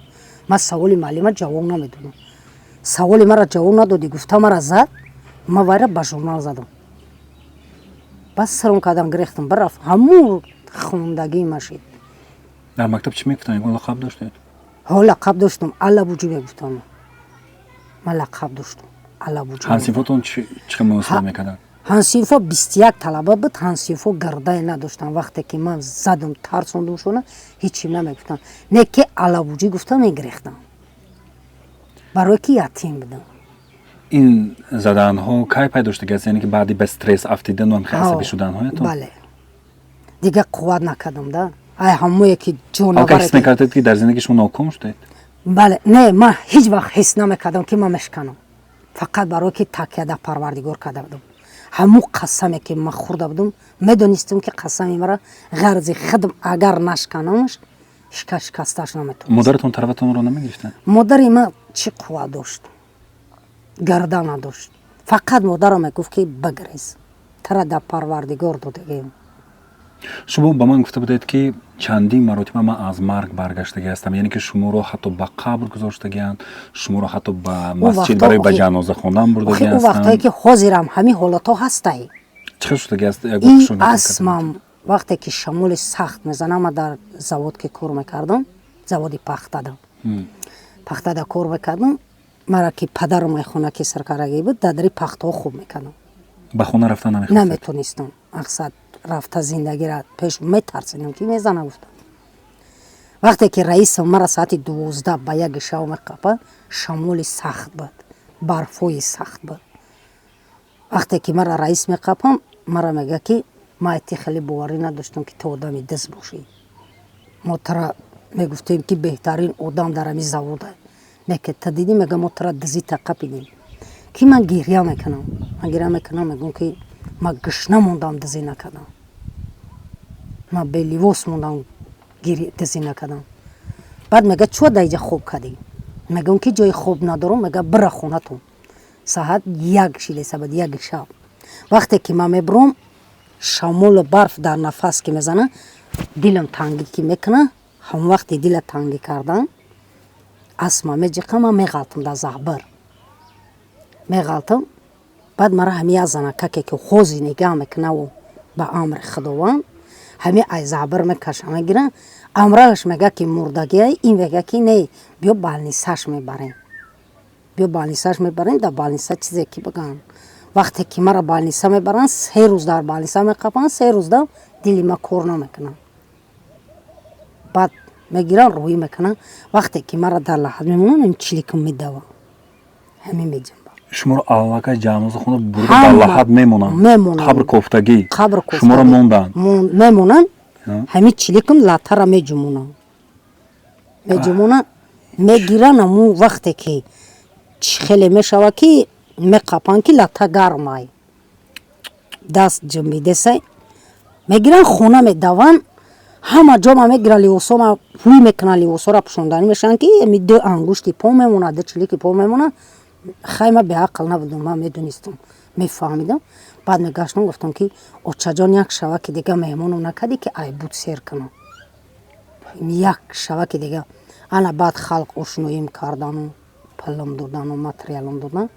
ман саволи муаллима ҷавоб намедодам. Саволи мара ҷавоб надодӣ, гуфта, мара зад. Ман вайра ба журнал задам. Баъд сиром кардам, гирехтам, бирафт ҳамун хондагии ма шид. Дар мактаб чӣ мегуфтанд? Ягон лақаб доштед? Ҳо, лақаб доштам, аллабуҷӣ мегуфтам. Ман лақаб доштам, аллабуҷӣ. Ҳамсинфотон чӣ хел муносибат мекарданд? Ҳамсинфо 21 талаба буд, ҳамсинфо гирдае надоштам. Вақте ки ман задам, тарсондумшона, ҳечим намегуфтам. Не ки аллабуҷӣ гуфта мегирехтам, барое ки ятим будам. Ин заданҳо кай пайдо шудагиаст? Яъне ки баъди ба стресс афтидану ҳам хел асабӣ шуданҳоятон? Бале, дигар қувват накардам да, ай ҳамое ки ҷонавар. Ҳис мекардед, ки дар зиндагӣ шумо ноком шудед? Бале. Не, ман ҳеҷ вақт ҳис намекардам, ки ман мешканам, фақат барое ки такя дар Парвардигор карда будам. Ҳамун қасаме, ки ман хӯрда будам, медонистам, ки қасами мара ғарзи худм агар нашканамаш, шикасташ наметавонист. Модаратон тарафатонро намегирифтанд? Модари ман чӣ қувват дошт? Гарда надошт. Фақат модарам мегуфт, ки бигрез, тара дар Парвардигор додагем. Шумо ба ман гуфта будед, ки чандин маротиба ман аз марг баргаштагӣ ҳастам, яъне ки шуморо ҳатто ба қабр гузоштагианд, шуморо ҳатто ба масҷид барои ба ҷаноза хондан бурдагӣ. Ӯ вақтое, ки ҳозирам ҳамин ҳолатҳо ҳастай. Чӣ хел шудагӣ аст? Ин асмам вақте ки шамоли сахт мезанам, ман дар завод ки кор мекардам, заводи пахтада, пахтада кор мекардам, мара ки падарам ай хона ки саркарагӣ буд, дар дари пахтаҳо хуб мекардам. Ба хона рафтан намехостед? Наметонистам, мақсад, рафта зиндагира пеш метарсидам, ки мезана гуфтам. Вақте ки раисам мара соати 12 ба яки шав меқапа, шамоли сахт буд, барфҳои сахт буд. Вақте ки мара раис меқапам, мара мега, ки ма айти хеле боварӣ надоштам, ки ту одами диз бошӣ. Мо тара мегуфтем, ки беҳтарин одам дар ҳамин завода, не ки та дидӣ, мега, мо тара дизӣ тақапидем. Ки ман гирья мекунам, ман гирья мекунам, мегӯм, ки ман гушна мондам, дизӣ накардам, ман белибос мондам, дизӣ накардам. Баъд мега: «Чӯ дар иҷа хоб кардӣ?» Мегӯм, ки ҷои хоб надорам. Мега: «Бира хонатон». Саат 1 шилеса буд, 1 шаб. Вақте ки ман мебуром, шамолу барф дар нафас ки мезана, дилам тангӣ ки мекуна, ҳамон вақте дила тангӣ кардан, асма меҷиқам, ман меғалтам, дар заҳбир меғалтам. Баъд мара ҳами як занакаке, ки ҳози нигаҳ мекунаву ба амри Худованд. Ҳами ай забр мекаша, мегиран, амрааш мега, ки мурдагия. Ин мега, ки не, биё, больницаш мебарем, биё, больницаш мебарем. Дар больница чизе ки биган. Вақте ки мара больница мебаранд, 3 рӯз дар больница меқапанд. 3 рӯзда дили ма кор намекунад. Баъд мегиранд, рӯӣ мекунанд. Вақте ки мара дар лаҳат мемонанд, ин чиликам медава, ҳамин меҷанба. Шуморо аллакай ҷаноза хонда бурда, дар лаҳат мемонанд? Мемонанд. Қабр кофтагӣ. Қабр. Шуморо монданд. Мемонанд. Ҳамин чиликам латара меҷумонанд, меҷумонанд, мегиранд. Аму вақте ки хеле мешава, ки меқапанд, ки лата гармай, даст ҷунбидесай, мегиранд, хона медаванд, ҳама ҷома мегиранд, либосома ҳуй мекунанд, либосора пӯшонданӣ мешаванд, ки ами ду ангушти по мемонад, ду чилики по мемонад. Хай, ма беақл набудам, ман медонистам, мефаҳмидам. Баъд мегаштам, гуфтам, ки очаҷон, як шава ки дига меҳмонам накардӣ, ки айбуд сер кунам, як шава ки дига. Ана баъд халқ ошноим кардану пулам додану материалам додан.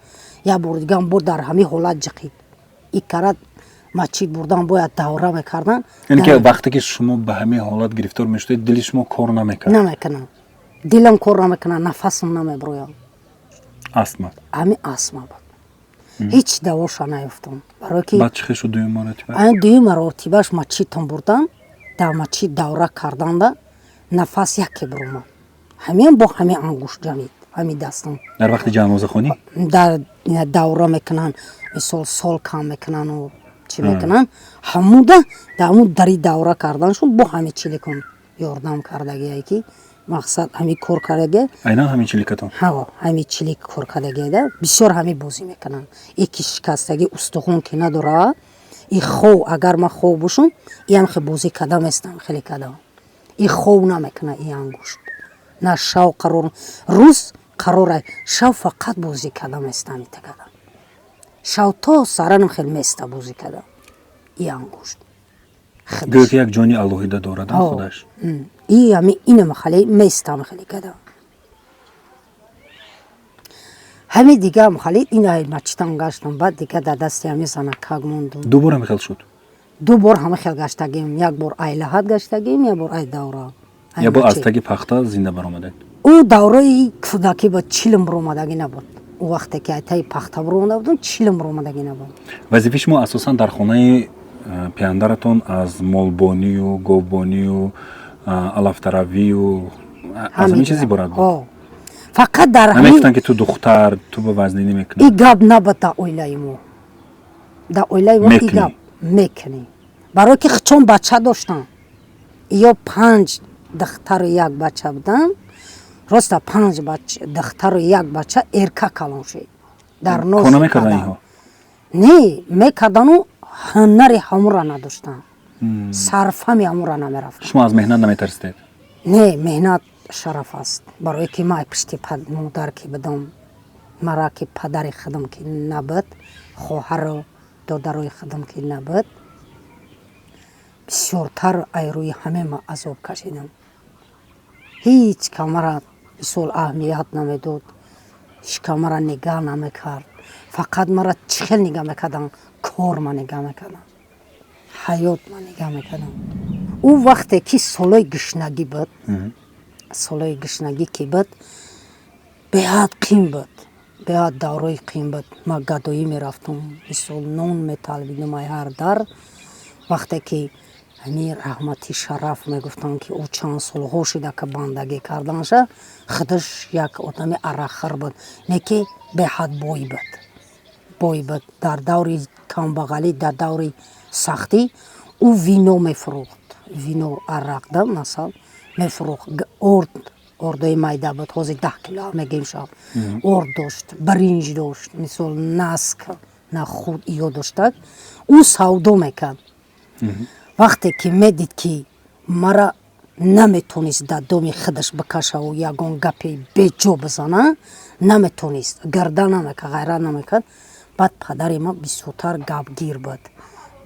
Як бор дигам бо дар ҳамин ҳолат ҷиқид икарат, мачид бурдан, бояд давра мекардан. Яъне ки вақте ки шумо ба ҳамин ҳолат гирифтор мешудед, дили шумо кор намекард? Намекунам, дилам кор намекунад, нафасам намеброяд. Астма? Ҳамин астма буд, ҳеҷ давоша наёфтам, барое ки Баъд чӣ хел шуд дуюм маротиба? Айн дуюм маротибаш мачидтон бурдан, дар мачид давра карданда нафас яке биромад. Ҳамин бо ҳамин ангушт ҷамид, ҳамин дастам. Дар вақти ҷанозахонӣ? Дар давра мекунанд, мисол, сол кам мекунану чӣ мекунанд, ҳамуда дар ҳамун дари давра карданшон бо ҳамин чиликон ёрдам кардагие, ки мақсад ҳамин кор кардагие. Айнан ҳамин чиликатон? Ҳа, ҳамин чилик кор кардагиеда. Бисёр ҳамин бозӣ мекунанд. Ики шикастагӣ, устухон ки надора, и хов, агар ман хов бошам, иам хе бозӣ карда местам, хеле када. И хов намекунад и ангушт, на шав қарор, рӯз қарора, шав фақат бозӣ карда местам. Итакада шав то саранам хел места бозӣ карда и ангушт. Гӯё ки як ҷони алоҳида дорад худаш. И ами инам хеле местам, хеле када. Ҳами дигам хали ина мачитам гаштам, баъд дига дар дасти ҳами занакак мондум. Ду бор ҳами хел шуд? Ду бор ҳама хел гаштагим. Як бор ай лаҳат гаштагим, як бор ай давра. Як бор аз таги пахта зинда баромадед? Ӯ давраи кӯдакӣ буд, чилм баромадагӣ набуд. Ӯ вақте ки ай таи пахта баромада будам, чилм баромадагӣ набуд. Вазифаи шумо асосан дар хонаи пияндаратон аз молбонию говбонию алафтаравию аз ҳамин чиз иборат буд? Фақат дар Намегуфтанд, ки ту духтар, ту ба вазнинӣ мекунӣ? И гап набуд дар оилаи мо. Дар оилаи мо и гап мекунӣ, барое ки чон бача доштам, ё панҷ духтару як бача будам. Роста, панҷ духтару як бача эрка калон шид дар Кор намекардан инҳо? Не, мекардану ҳунари ҳамура надоштам, сарфами ҳамура намерафтам. Шумо аз меҳнат наметарсидед? Не, меҳнат шараф аст. Барое ки ман пишти модар ки будам, мара ки падари худам ки набуд, хоҳару додарои худам ки набуд, бисёртар ай рӯи ҳаме ма азоб кашидам. Ҳеҷ ка мара, мисол, аҳамият намедод, ҳеҷ ка мара нигаҳ намекард. Фақат мара чӣ хел нигаҳ мекарданд? Кор ма нигаҳ мекардам, ҳаёт ма нигаҳ мекардам. Ӯ вақте ки солои гушнагӣ буд, солои гушнагӣ ки буд, беҳад қин буд, беҳад даврои қин буд. Ма гадоӣ мерафтам, мисол, нон металбидам ай ҳар дар. Вақте ки ҳамин раҳмати Шараф мегуфтанд, ки ӯ чанд солҳо шида ки бандагӣ карданша, худаш як одами арақхӯр буд, не ки беҳад бой буд, бой буд. Дар даври камбағалӣ, дар даври сахтӣ ӯ вино мефурӯхт, вино, арақ да, масал, мефурӯхт. Орд, ордои майда буд, ҳозир 10 кило мегӯем шав, орд дошт, биринҷ дошт, мисол, наск, нахуд иё доштак, ӯ савдо мекард. Вақте ки медид, ки мара наметонист дар доми худаш бикашаву ягон гапи беҷо бизана, наметонист, гирда намекард, ғайрат намекард. Баъд падари ман бисёртар гапгир буд,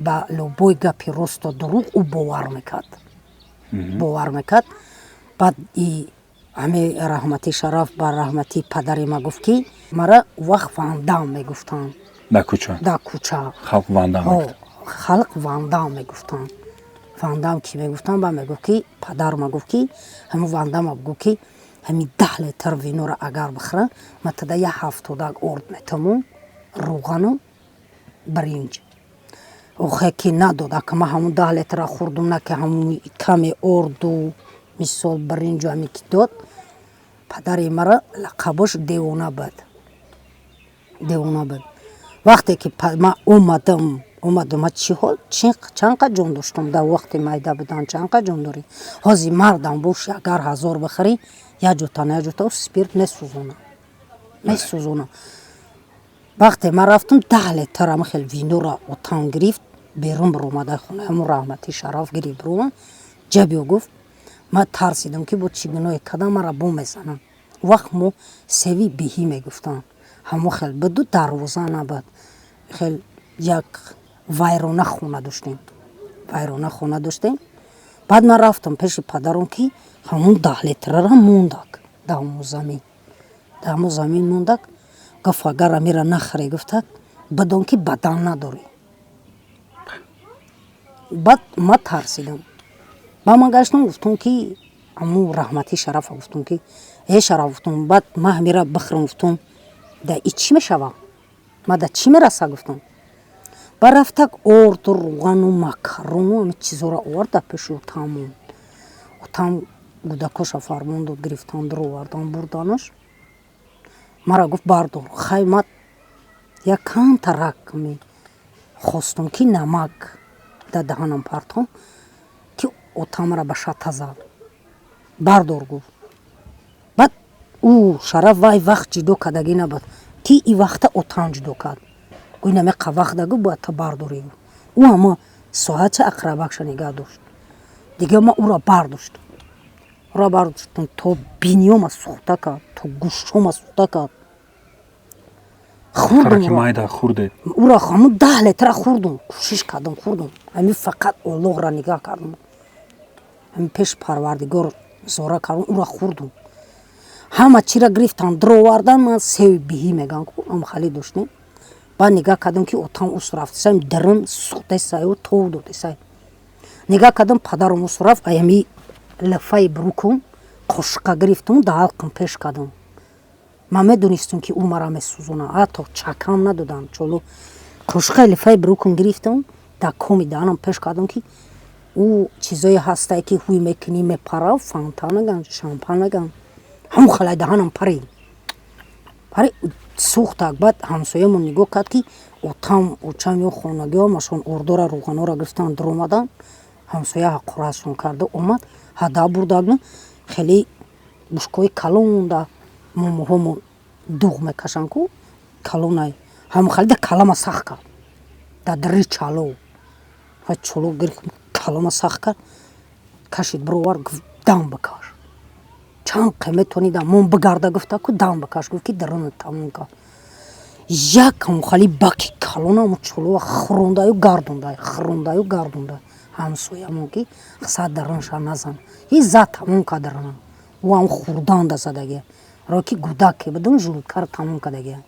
ба любой гапи росту дурӯғ ӯ бовар мекард, бовар мекард. Баъд и ҳами раҳмати Шараф ба раҳмати падари ма гуфт, ки мара вақт Вандам мегуфтанд. Дар кӯча? Дар кӯча. Халқ Вандам? Халқ Вандам мегуфтанд. Вандам ки мегуфтам, ба мегуфт, ки падарма гуфт, ки ҳамун Вандама бигӯ, ки ҳамин 10 литр виноро агар бихӯра, ма тада як ҳафтодак орд метаму рӯғану биринҷ. Охе, ки надод. Ака, ма ҳамун 10 литра хӯрдум, на ки ҳамун каме орду, мисол, биринҷу ҳамин ки дод. Падари мара лақабош девона буд, девона буд. Вақте ки ма омадам, ма чӣ ҳол, чанд қа ҷон доштам дар вақти майда будан, чанд қа ҷон дорӣ? Ҳозир мардам боши, агар ҳазор бихӯрӣ, як ҷота на як ҷота спирт месӯзона, месӯзона. Вақте ман рафтам, 10 литр ама хел винора отам гирифт, берун биромада хона, ҳамун раҳмати Шараф гирифт, биромад, ҷабиё гуфт. Ман тарсидам, ки бо чӣ гуноҳе кардам, мара бо мезанам. Вақт мо севи биҳӣ мегуфтанд, ҳамо хел буду дарвоза набуд, хел як вайрона хона доштем, вайрона хона доштем. Баъд ман рафтам пеши падаром, ки ҳамун 10 литрара мондак дар ҳамун замин, дар ҳамун замин мондак. Гуфт: «Агар амира нахӯре, — гуфтак, — бидон, ки бадан надорӣ». Баъд ман тарсидам. Баъд ман гаштам, гуфтам, ки ҳамун раҳмати Шарафа гуфтам, ки э Шараф, гуфтам, баъд ман ҳамира бихӯрам, гуфтам, да и чӣ мешава, ма да чӣ мераса, гуфтам. Баъд рафтак, орду, рӯғану макарону ҳами чизоро овард, дар пеши отам монд. Отам гудакоша фармон дод, гирифтан, дуровардан, бурданаш. Мара гуфт: «Бардор». Хай, ма як камтарак хостум, ки намак дар даҳанам партом, ки отам мара ба шата зад. «Бардор», — гуфт. Баъд ӯ Шараф вай вақт ҷудо кардагӣ набуд, ки и вақта отам ҷудо кард. Гӯй, намеқа вақт дагу, бояд ту бардорӣ. Ӯ ҳама соатча ақрабакша нигаҳ дошт. Дига ман ӯро бардоштам, ӯро бардоштам, то биниёма сӯхта кард, то гӯшҳома сӯхта кард. Хараки майда хӯрдед? Ӯро, ҳамун 10 литра хӯрдум, кӯшиш кардам, хӯрдум. Ҳамин фақат Оллоҳро нигаҳ кардам, ҳамин пеши Парвардигор зора кардам, ӯро хӯрдум. Ҳама чиро гирифтан, дуровардан. Ман севи биҳӣ мегӯям ку, амхалӣ доштем. Баъд нигаҳ кардам, ки отам ус рафтесай, дарун сӯхтесаю тов додесай. Нигаҳ кардам, падарам ус рафт. Аями лафаи брукум қошиқа гирифтам, да ҳалқам пеш кардам. Ман медонистам, ки ӯ мара месӯзона, ҳатто чакам надодам. Чоло қошиқаи лифаи брукум гирифтам, дар коми даҳанам пеш кардам, ки ӯ чизое ҳастае, ки ҳуй мекунӣ, мепара, фанта меган, шампан меган, ҳамон халай даҳанам парид, пари, сӯхтак. Баъд ҳамсоямон нигоҳ кард, ки отам, очам ё хонагиҳомашон ордора, рӯғанора гирифтан, дуромадан. Ҳамсоя ҳақоратшон карда омад, ҳада бурдагну хеле бушкои калонда момоҳомо дуғ мекашанд ку, калонай, ҳамон халида калама сахт кард дар дари чало ва чоло гирифт, калама сахт кард, кашид, бировард, гуфт: «Дам бикаш, чанд қе метавонӣ дам мон бигарда», гуфта ку, «дам бикаш», гуфт, ки даруна тамом кард. Як ҳамонхали баки калона ҳамо чолова хӯрондаю гардондай, хӯрондаю гардондай. Ҳамсоямон ки сад дарунша назан и зад, тамом кард даруна. Ӯ ҳам хӯрданда задагия ро, ки гудаке будум, желудкаро тамом кардагия.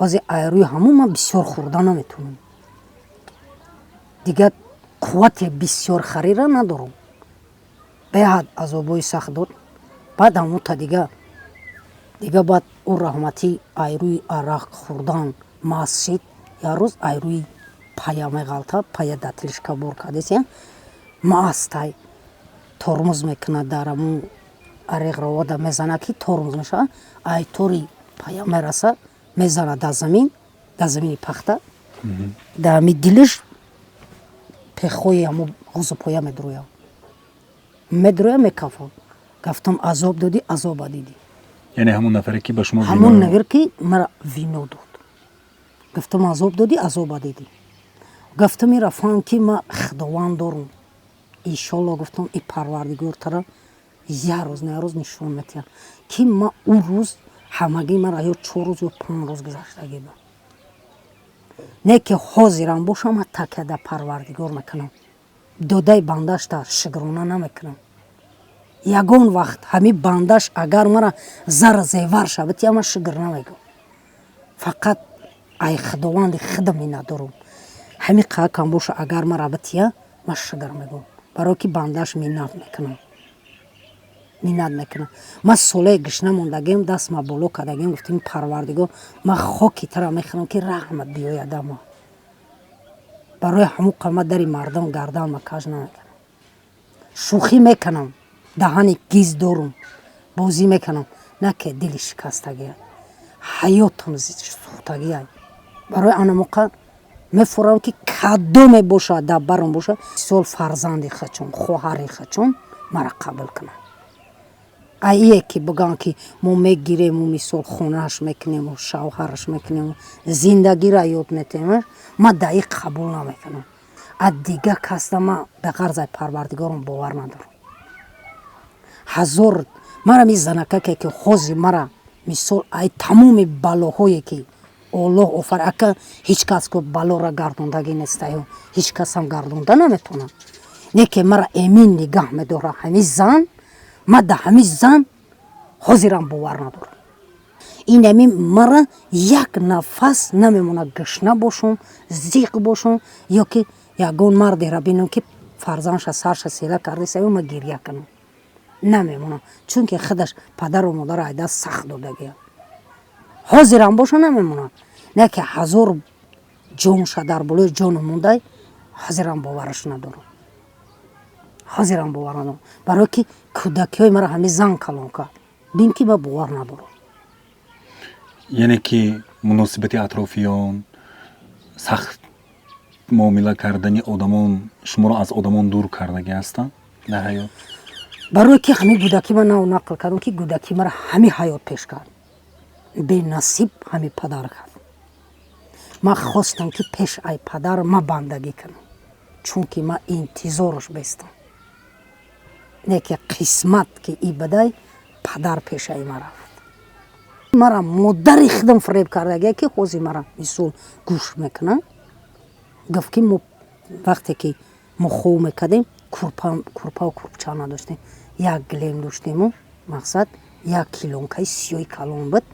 Ҳозир айрӯи ҳамон ман бисёр хӯрда наметавонам, дигар қуввати бисёр харира надорам. Беҳад азобҳои сахт дод. Баъд ҳамута дига баъд ӯ раҳматӣ айрӯи арақ хӯрдан маст шид. Як рӯз айрӯи пая меғалта, пая дар тележка бор кардесия, мастай, тормоз мекунад, дар ҳамун ареғровода мезана, ки тормоз мешавад, айтори пая мераса, мезана дар замин, дар замини пахта, дар ҳами дилиш пехҳои ҳамо ғузупоя медурояд, медуроя, мекафа. Гафтам: «Азоб додӣ, азоба дидӣ». Яъне ҳамон нафаре, ки ба шумо ҳамон нафар, ки мара вино дод. Гуфтам: «Азоб додӣ, азоба дидӣ». Гуфтам: «Ира фаҳм, ки ман Худованд дорум, иншолло», гуфтам, «и Парвардигор тара як рӯз на як рӯз нишон метиҳад», ки ма ӯ рӯз ҳамагӣ мара ё 4 рӯз ё 5 рӯз гузаштагӣ буд. Не ки ҳозирам бошам, ман такя дар Парвардигор мекунам, додаи бандашта шукрона намекунам ягон вақт. Ҳамин бандаш агар мара зара зевар шавад, я ман шукр намегӯм, фақат ай Худованди худам миннатдорум. Ҳамин қаакам боша, агар мара бития. Ман шукр мегӯм, барое ки бандааш миннат мекунам, миннат мекунам. Ман солаи гушна мондагиам, дастма боло кардагиам, гуфтем: «Парвардигор, ман хоки тара мехӯрам, ки раҳмат биёяд ама». Барои ҳамун қама дари мардум гарданма каж намекунам. Шӯхӣ мекунам, даҳани гиз дорум, бозӣ мекунам, на ки дили шикастагия, ҳаётам сӯхтагия. Барои ана моқа мефурам, ки кадоме бошад, дар барам бошад, сол фарзанди хачон, хоҳари хачон мара қабул кунам. Ае ки бигӯянд, ки мо мегирему, мисол, хонааш мекунему, шавҳараш мекунему, зиндагиро ёд метем, ман даи қабул намекунам. А дига касда ман ба ғарзаи Парвардигорам бовар надорам. Ҳазор мара ми занакаке, ки ҳози мара, мисол, ай тамоми балоҳое, ки Оллоҳ офар, ака, ҳеҷ кас ко балоро гардондагӣ нестаю, ҳеҷ касам гардонда наметавонад. Не ки мара эмин нигаҳ медорад ҳамин зан. Ман да ҳамин зан ҳозирам бовар надорам. Ин ами мара як нафас намемонад гушна бошум, зиқ бошум ё ки ягон мардеро бинам, ки фарзандша сарша села кардесаю, ма гиря кунам. Намемонам, чунки худаш падару модарро айда сахт додагия. Ҳозирам боша, намемонад. Не ки ҳазор ҷонша дар болои ҷону мондай, ҳозирам бовараш надорам, ҳозирам бовар надорам, барое ки кӯдакиҳои мара ҳамин зан калон кард. Бин, ки ман бовар надорам. Яъне ки муносибати атрофиён, сахт муомила кардани одамон шуморо аз одамон дур кардагӣ ҳастанд дар ҳаёт? Барое ки ҳамин кӯдакӣ ман нав нақл кардам, ки кӯдакӣ мара ҳамин ҳаёт пеш кард, бенасиб ҳамин падар кард. Ман хостам, ки пеш ай падар ма бандагӣ кунам, чунки ман интизораш бестам. Не ки қисмат ки и бадай падар пешаи ма рафт. Мара модари худам фиреб кардагия, ки ҳозир мара, мисол, гӯш мекунам. Гуфт, ки мо вақте ки мо хов мекардем, курпаву курпча надоштем, як гилем доштему, мақсад, як килонкаи сиёҳи калон буд.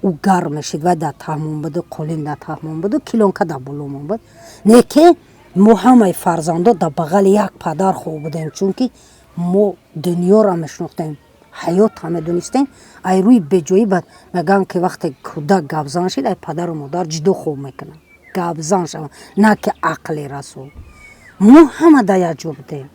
Ӯ гарм мешид, вай дар таҳмон буду, қолин дар таҳмон буду, килонка дар боломон буд. Не ки мо ҳамаи фарзандо дар бағали як падар хоб будем, чунки мо дунёро мешинохтем, ҳаётро медонистем. Ай рӯи беҷоӣ бад мегӯям, ки вақте кӯдак гапзан шид, ай падару модар ҷудо хоб мекунанд, гапзан шаванд, на ки ақле расо. Мо ҳама дар як ҷо будем.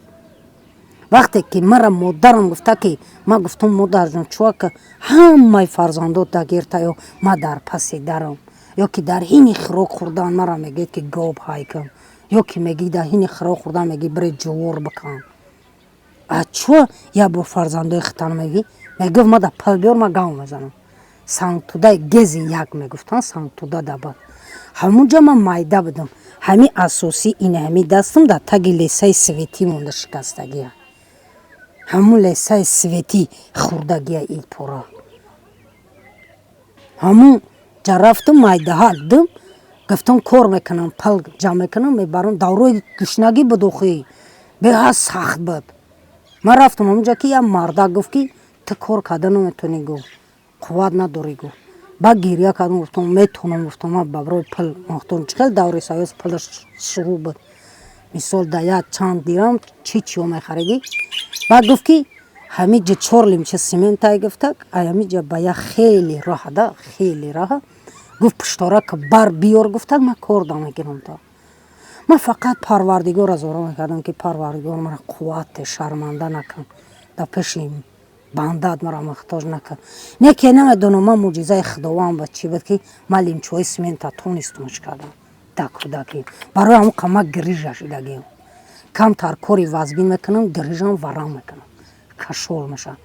Вақте ки мара модарам гуфта, ки ман гуфтам: «Модарҷон, чувака ҳамаи фарзандо дагиртаё, ма дар паси дарам, ё ки дар ҳини хӯрок хӯрдан мара мегӯед, ки гоб ҳай кун, ё ки мегӣ дар ҳини хӯрок хӯрдан мегӣ, бире ҷувор бикан. А чӯ як бор фарзандои хитан мегӣ?» Мегуфт: «Ма да пул биёр, ма гав мезанам». Сангтудаи гези як мегуфтанд, сангтуда дабад. Ҳамунҷа ман майда будам. Ҳамин асосӣ ин ҳамин дастам дар таги лесаи светӣ монда, шикастагия. Ҳамун лесаи светӣ хӯрдагия и пора. Ҳамун ҷа рафтам, майдаҳак дим, гуфтам: «Кор мекунам, пул ҷамъ мекунам, мебарам». Даврои гушнагӣ буд, охи беҳад сахт буд. Ман рафтам ҳамунҷа, ки як мардак гуфт, ки ту кор карда наметавонӣ, гуфт, қувват надорӣ, гуфт. Баъд гиря кардам, гуфтам: «Метавонам», гуфтам, «ман барои пул мохтон». Чӣ хел даври союз пулаш шурӯъ буд, мисол, дар як чанд дирам чӣ чиё мехаридӣ. Баъд гуфт, ки ҳамин ҷа чор лимча сементай, гуфтак, ай ҳамин ҷа ба як хеле роҳа, хеле роҳа, гуфт, пуштора ки бар биёр, гуфтак, ман кор да мегирам. То ман фақат Парвардигорро зора мекардам, ки Парвардигор, мара қуввате, шарманда накун, дар пеши бандат мара муҳтоҷ накун. Не ки намедонам, ман мӯъҷизаи Худованд ба чӣ буд, ки ман лимчаҳои семента тонистумаш кардам дар кӯдакӣ. Барои ҳамон қа ман грижа шидагиам. Камтар кори вазбин мекунам, грижам варам мекунам, кашол мешавам.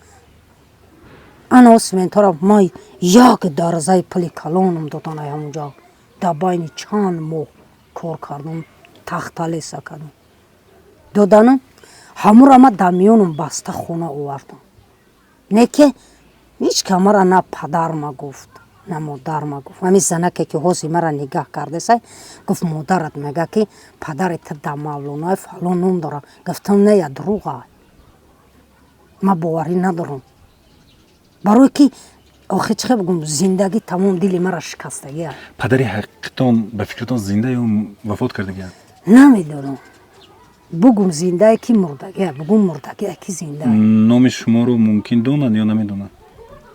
Ана сементҳоро ман як дарзаи пули калонам додан, ай ҳамунҷо дар байни чанд моҳ кор кардам, тахта леса кардам, доданам. Ҳамуро ман дар миёнам баста хона овардам. Не ки ҳеҷ ка мара на падар ма гуфт, на модар ма гуфт. Ҳамин занаке, ки ҳозир мара нигаҳ кардесай, гуфт: «Модарат мега, ки падари ту дар Мавлонои фалон ном дорад». Гуфтам: «Не, я дурӯға, ман боварӣ надорам». Барое ки охи чӣ хел бигӯм, зиндагӣ тамом дили мара шикастагия. Падари ҳақиқитон, ба фикратон, зинда ё вафот кардагианд? Намедонам. Бугум зиндае ки мурдагия, бугум мурдагия ки зиндае. Номи шуморо мумкин донанд ё намедонанд?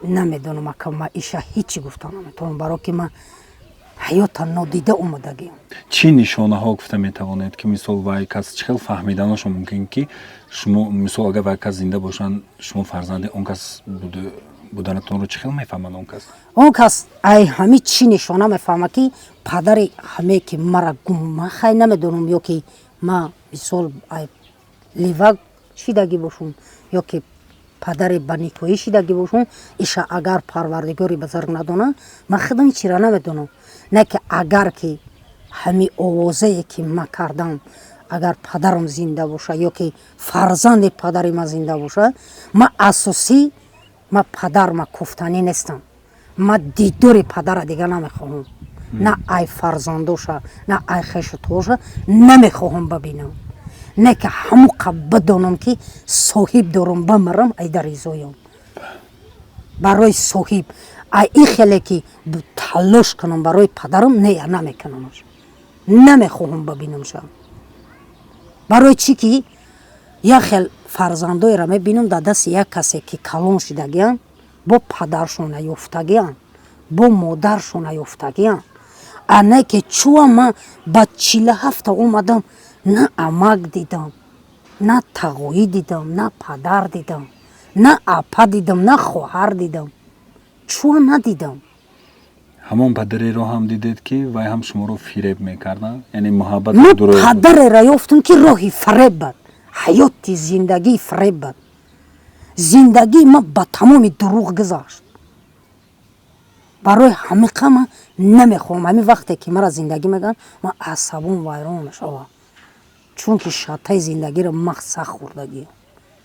Намедонам, ака, ма иша ҳечи гуфта наметавонам, баро ки ман ҳаёта нодида омадагиам. Чӣ нишонаҳо гуфта метавонед, ки мисол вай кас чӣ хел фаҳмиданашо мумкин, ки шумо, мисол, агар вай кас зинда бошанд, шумо фарзанди он кас буданатонро чӣ хел мефаҳмад он кас? Он кас ай ҳами чӣ нишона мефаҳма, ки падари ҳаме ки мара гум, ман хай намедонам, ё ки ма мисол ай ливак шидагӣ бошум, ё ки падари ба никоҳӣ шидагӣ бошум. Иша агар Парвардигори бузург надона, ман худам ҳечира намедонам. Не ки агар ки ҳами овозае ки ма кардам, агар падарам зинда боша ё ки фарзанди падари ма зинда боша, ма асосӣ ма падар ма кофтанӣ нестам. Ма дидори падара дига намехоҳам, на ай фарзандоша, на ай хешу тоша намехоҳам бибинам. Не ки ҳамуқа бидонам, ки соҳиб дорам, бимирам ай дар изоям барои соҳиб. Ай ин хеле ки талош кунам барои падарам, не, намекунамаш, намехоҳам бибинамша. Барои чӣ ки як хел фарзандоеро мебинам, дар дасти як касе ки калон шидагианд, бо падаршона ёфтагианд, бо модаршона ёфтагианд. А не ки чӯа ман ба 47-та омадам, на амак дидам, на тағоӣ дидам, на падар дидам, на апа дидам, на хоҳар дидам, чӯа надидам. Ҳамон падареро ҳам дидед, ки вай ҳам шуморо фиреб мекарда, яъне муҳаббат? Ман падареро ёфтам, ки роҳи фиреб бад, ҳаёти зиндагии фиреб бад. Зиндагии ман ба тамоми дурӯғ гузашт. Барои ҳамиқа ман намехоҳам. Ҳамин вақте ки мара зиндагӣ мегӯянд, ман асабом вайрон мешавам, чунки шаттаи зиндагиро ман сахт хӯрдагиам.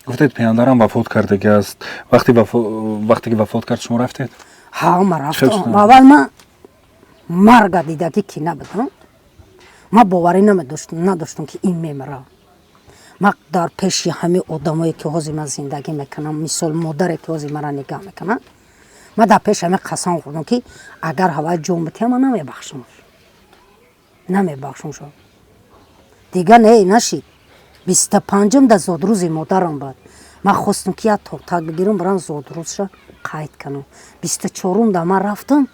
Гуфтед, пиандарам вафот кардагӣ аст. Вақте ки вафот кард, шумо рафтед? Ҳа, ман рафтам. Аввал ман марга дидагӣ ки набудам, ман боварӣ надоштам, ки ин мемирад. Ман дар пеши ҳамин одамое ки ҳозир ман зиндагӣ мекунам, мисол, модаре ки ҳозир мара нигаҳ мекунад, ман дар пеши ҳамин қасам хӯрдам, ки агар ҳавай ҷон битиҳам, ман намебахшамаш, намебахшамшо. Дигар не нашид. 25-ум дар зодрӯзи модарам бад ман хостам, ки як тортак бигирам, барам зодрӯзша қайд кунам. 24-ум да ман рафтам,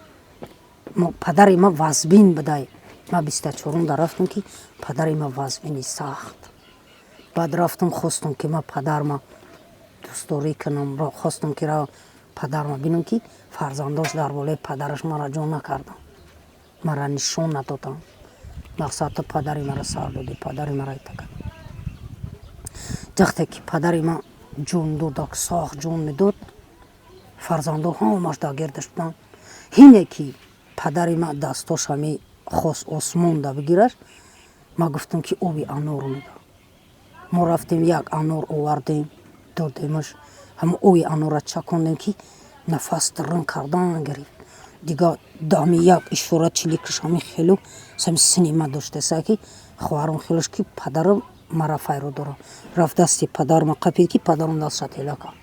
падари ман вазбин будай. Ман 24-ум да рафтам, ки падари ман вазбини сахт. Баъд рафтам, хостам, ки ман падарма дӯстдорӣ кунам, хостам, ки падарма бинам, ки фарзандош дар болои падараш мара ҷо накардам, мара нишон надодам. Мақсад, ту падари мара сар додӣ, падари мара ита кард. Вақте ки падари ман ҷон додак, сахт ҷон медод, фарзандо ҳамаш дар гирдаш буданд. Ҳине ки падари ман дастош ҳами хост осмон да бигираш, ман гуфтам, ки оби анор медод. Мо рафтем, як анор овардем, додемаш. Ҳама оби анорра чакондем, ки нафас дирин кардан гирифт. Дига ҳами як ишора чиликаш ҳами хелу сами сини ма доштеса, ки хоҳарам хелош, ки падарам мара файро дорам. Рафт, дасти падарма қапид, ки падарам дастша тела кард,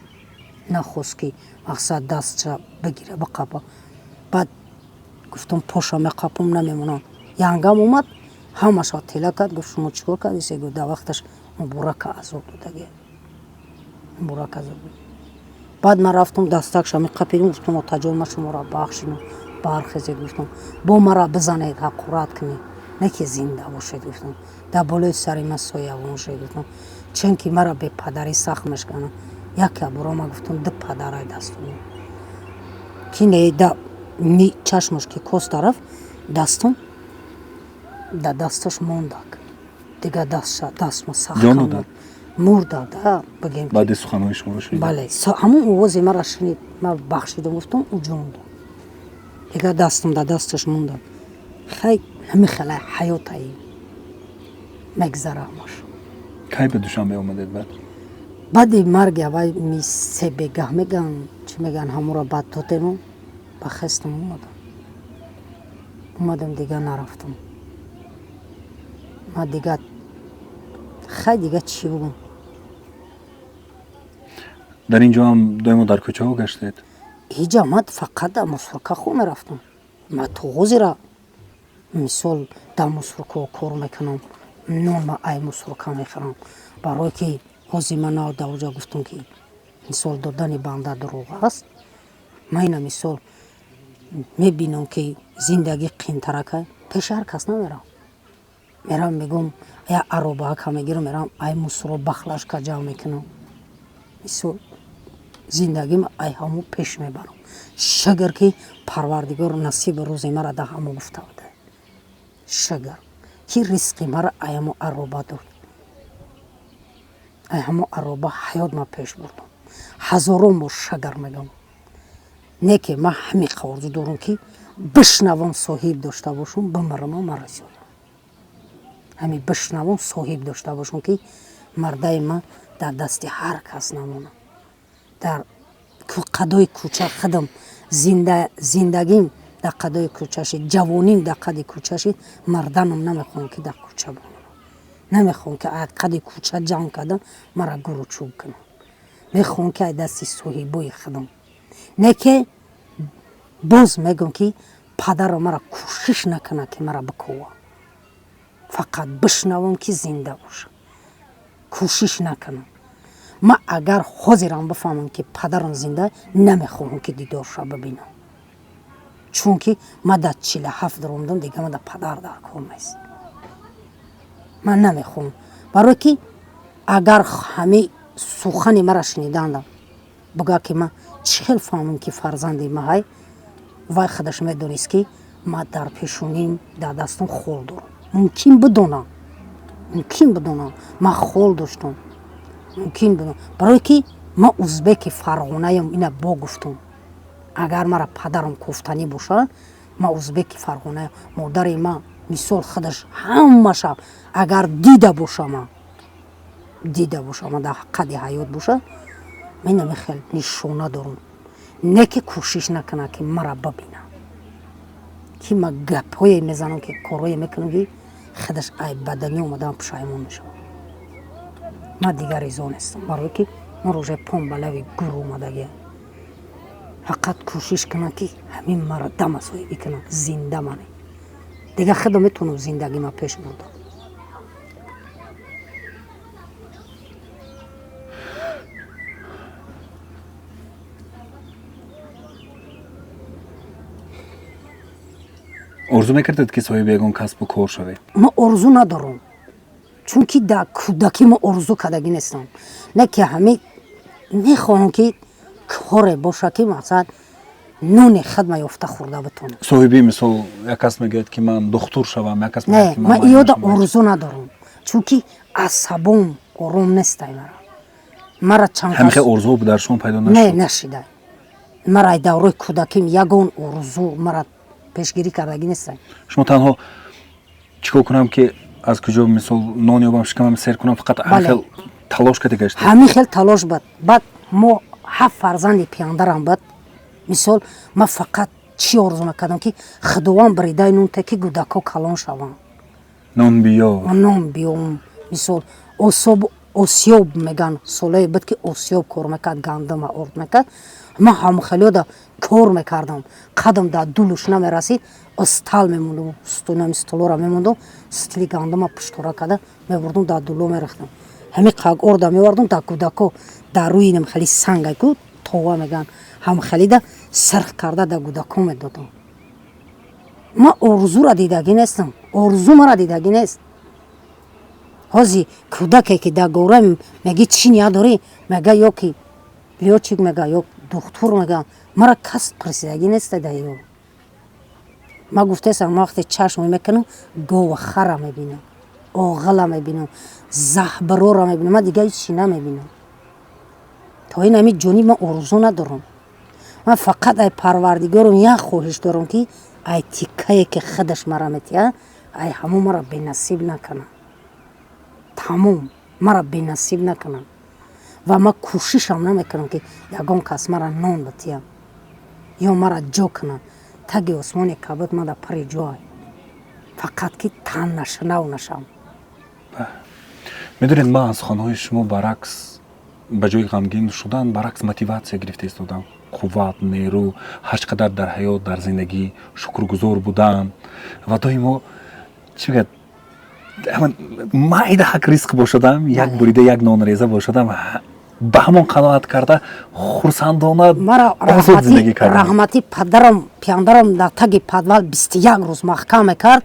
нахост, ки мақсад дастша бигира, биқапа. Баъд гуфтам, поша меқапам, намемонам. Янгам омад, ҳамаша тела кард, гуфт: «Шумо чӣ кор кардисе?» Гуфт: «Дар вақташ Муборака азоб додаги, Муборак азоб дод». Баъд ман рафтам, дастакша меқапидам, гуфтам: «Отаҷон, ман шуморо бахшидам, бархезед». Гуфтам: «Бо мара бизанед, ҳақорат кунед, не ки зинда бошед». Гуфтам: «Дар болои сари ман соябон шед». Гуфтам: «Чунки мара бепадарӣ сахт мешканад». Яке буро ман гуфтам: «Ду падарай дастум ки не да ни». Чашмаш ки кос тараф, дастам дар дасташ мондак. Дига дастма сахт мурда да бигем. Баъди суханҳои шуморо шунид? Бале, ҳамон овози мара шунид. Ман бахшидам, гуфтам, ӯ ҷон дод. Дига дастам дар дасташ монда. Хай, ҳамин хела ҳаётаи мегзара ҳамаш. Кай ба Душанбе омадед баъд? Баъди марги аввай ми се бегаҳ меган, чӣ меган, ҳамонро баъд додему ба хестам омадам. Омадам, дига нарафтам ма дига. Хай, дига чӣ бугум? Дар ин ҷо ҳам доимо дар кӯчаҳо гаштед? Ҳиҷа ман фақат дар мусорка хо мерафтам. Ман то ҳозира, мисол, дар мусоркаҳо кор мекунам. Нон ма ай мусорка мехӯрам, барое ки ҳозир ман нав дар оҷа гуфтам, ки мисол додани банда дурӯғ аст. Ман ина мисол мебинам, ки зиндагӣ қиинтарака, пеши ҳар кас намерам. Мерам, мегӯм, я аробаака мегирам, мерам, ай мусоро бахлашка ҷамъ мекунам. Мисол, зиндагим ай ҳамо пеш мебарам. Шукр, ки Парвардигор насиби рӯзи мара да ҳамо гуфта буда. Шукр, ки ризқи мара ай ҳамо ароба дод, ай ҳамо ароба ҳаёт ма пеш бурдам. Ҳазорон бор шукр мегӯм. Не ки ман ҳамин орзу дорам, ки бишнавам, соҳиб дошта бошам, бимирам, мара зиёд ҳамин бишнавам, соҳиб дошта бошам, ки мардаи ман дар дасти ҳар кас намонад. Дар қадои кӯча худам зиндагим дар қадои кӯча шид, ҷавоним дар қади кӯча шид. Марданам намехоҳам, ки дар кӯча бимонам, намехоҳам, ки аз қади кӯча ҷамъ кардан мара гуру чӯб кунам. Мехоҳам, ки аз дасти соҳибои худам. Не ки боз мегӯм, ки падарам мара кӯшиш накунад, ки мара бикова. Фақат бишнавам, ки зинда боша, кӯшиш накунам. Ман агар ҳозирам бифаҳмам, ки падарам зинда, намехоҳам, ки дидорша бибинам, чунки ман дар 47 даромадам, дига ман дар падар дар кор нест. Ман намехоҳам, барое ки агар ҳамин сухани мара шуниданда буга, ки ман чӣ хел фаҳмам, ки фарзанди ма ҳай. Вай худаш медонист, ки ман дар пешоним, дар дастам хол дорам. Мумкин бидонам, мумкин бидонам, ман хол доштам. Мумкин бидонам, барое ки ман узбеки Фарғонаям. Ина бо гуфтам, агар мара падарам кофтанӣ боша, ман узбеки Фарғонаям. Модари ман, мисол, худаш ҳамаша агар дида боша, ман дида боша, ман дар қади ҳаёт боша, ман инами хел нишона дорам. Не ки кӯшиш накунад, ки мара бибинам, ки ман гапҳое мезанам, ки корҳое мекунам, ки худаш ай баданӣ омадан пушаймон мешавад. Ман дигар ризо нестам, барое ки ман рӯжаи пом ба лави гур омадагиам. Фақат кӯшиш кунам, ки ҳамин мара дама соҳибӣ кунам, зинда мане. Дигар худам метавонам зиндагима пеш бурдам. Орзу мекардед, ки соҳиби ягон касбу кор шавед? Ман орзу надорам, чунки дар кӯдакӣ ма орзу кардагӣ нестам. Не ки ҳамин мехоҳам, ки коре боша, ки мақсад нони худма ёфта хӯрда битонам. Соҳиби, мисол, як кас мегӯяд, ки ман духтур шавам, як кас не, ман иёда орзу надорам, чунки асабом ором нестай. Мара чанд ҳамин хел орзуҳо дар шумо пайдо нашуд? Не, нашида. Мара ай даврои кӯдаким ягон орзу мара пешгирӣ кардагӣ нестай. Шумо танҳо чӣ кор кунам, ки аз куҷо, мисол, нон ёбам, шикамам сер кунам, фақат ҳамин хел талош карда гаштед? Ҳамин хел талош буд. Баъд мо ҳафт фарзанди пияндарам буд. Мисол, ман фақат чӣ орзу мекардам, ки Худованд бридаи нон те, ки гудако калон шаванд. Нон биёр. Нон биём. Мисол, особ осиёб меган, солое буд, ки осиёб кор мекард, гандума орд мекард. Ман ҳамхелиёда кор мекардам, қадам дар дулуш намерасид, стал мемондум, стунами столора мемондум, стили гандума пуштора карда мебурдум, дар дуло мерехтам. Ҳамин қак орда мевардум, дар гудако дар рӯи нам хели сангай ку това меган, ҳамхелида сирх карда дар гудако медодам. Ман орзура дидагӣ нестам, орзу мара дидагӣ нест. Ҳози кӯдаке, ки дар гора меги, чӣ ният дорӣ, мега, ё ки лётчик мега, ё духтур мега. Мара кас пурсидагӣ неста дар ё. Ман гуфтаестам, ман вақте чашм мекунам, гова хара мебинам, оғила мебинам, заҳбирора мебинам, ман дигар ҳеҷ чӣ намебинам. То ин ҳамин ҷониб ман орзу надорам. Ман фақат ай Парвардигорам як хоҳиш дорам, ки ай тиккае, ки худаш мара метиҳад, ай ҳамон мара бенасиб накунад. Тамом, мара бенасиб накунад. Ва ман кӯшишам намекунам, ки ягон кас мара нон битиҳад ё мара ҷо кунад. Таги осмони кабуд ман дар пари ҷой, фақат ки тан нашунав нашам. Медонед, ман аз суханҳои шумо баръакс, ба ҷои ғамгин шудан, баръакс мотиватсия гирифта истодам, қувват, нерӯ, ҳар чӣ қадар дар ҳаёт, дар зиндагӣ шукргузор будан ва доимо, чӣ мегӯяд, Майда ҳак ризқ бошадам, як бурида як нонреза бошадам, ба ҳамон қаноат карда, хурсандона озод зиндагӣ кардам. Раҳмати падарам, пияндарам дар таги подвал 21 рӯз маҳкам мекард.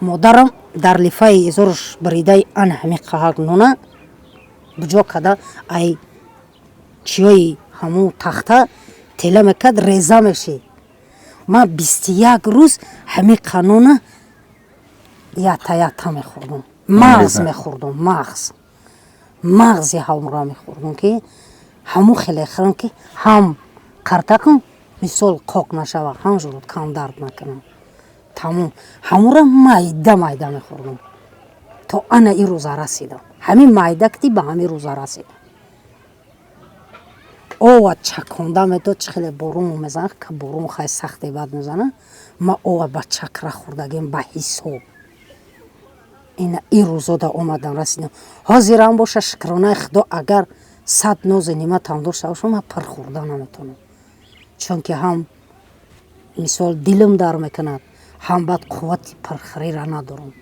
Модарам дар лифаи изоруш буридаи ана ҳамин қаҳак нона буҷо када, ай чиёи ҳамун тахта тела мекард, реза мешид. Ман 21 рӯз ҳамин қанона ята ята мехӯрдум, мағз мехӯрдум, мағз, мағзи ҳамра мехӯрдум, ки ҳамун хеле хӯрам, ки ҳам қартакам мисол қоқ нашава, ҳам желудкам дард накунам. Тамом, ҳамура майда майда мехӯрдум, то ана ин рӯза расидам. Ҳамин майда кити ба ҳамин рӯза расидам. Ова чаконда медод, чи хеле борун мезана, борун хай сахте бад мезана. Ма ова ба чакра хӯрдагем ба ҳисоб. Ина ин рӯзода омадам, расидам. Ҳозирам боша, шукронаи Худо, агар 100 нози ниматам дошта бошам, ман пир хӯрда наметавонам, чунки ҳам мисол дилам дар мекунад, ҳам баъд қуввати пирхӯрира надорам,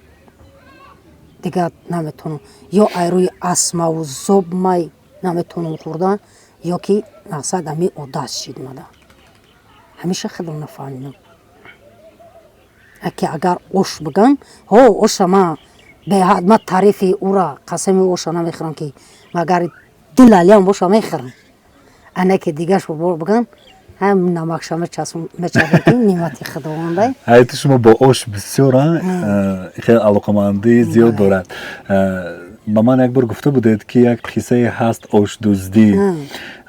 дигар наметавонам. Ё айрӯи астмаву зоб май наметавонам хӯрдан, ё ки мақсад ҳами одат шид мада. Ҳамеша худам нафаҳмидам, аки агар ош биган, ҳо, оша ма беҳад, ма таърифи ура, қасами оша намехӯрам, ки магар дилалиам боша мехӯрам. Ана ки дигаш биган, ҳам намакша мечаспам, ки неъмати Худовандай. Ҳаёти шумо бо ош бисёр хеле алоқамандӣ зиёд дорад. Ба ман як бор гуфта будед, ки як қиссае ҳаст, ошдуздӣ.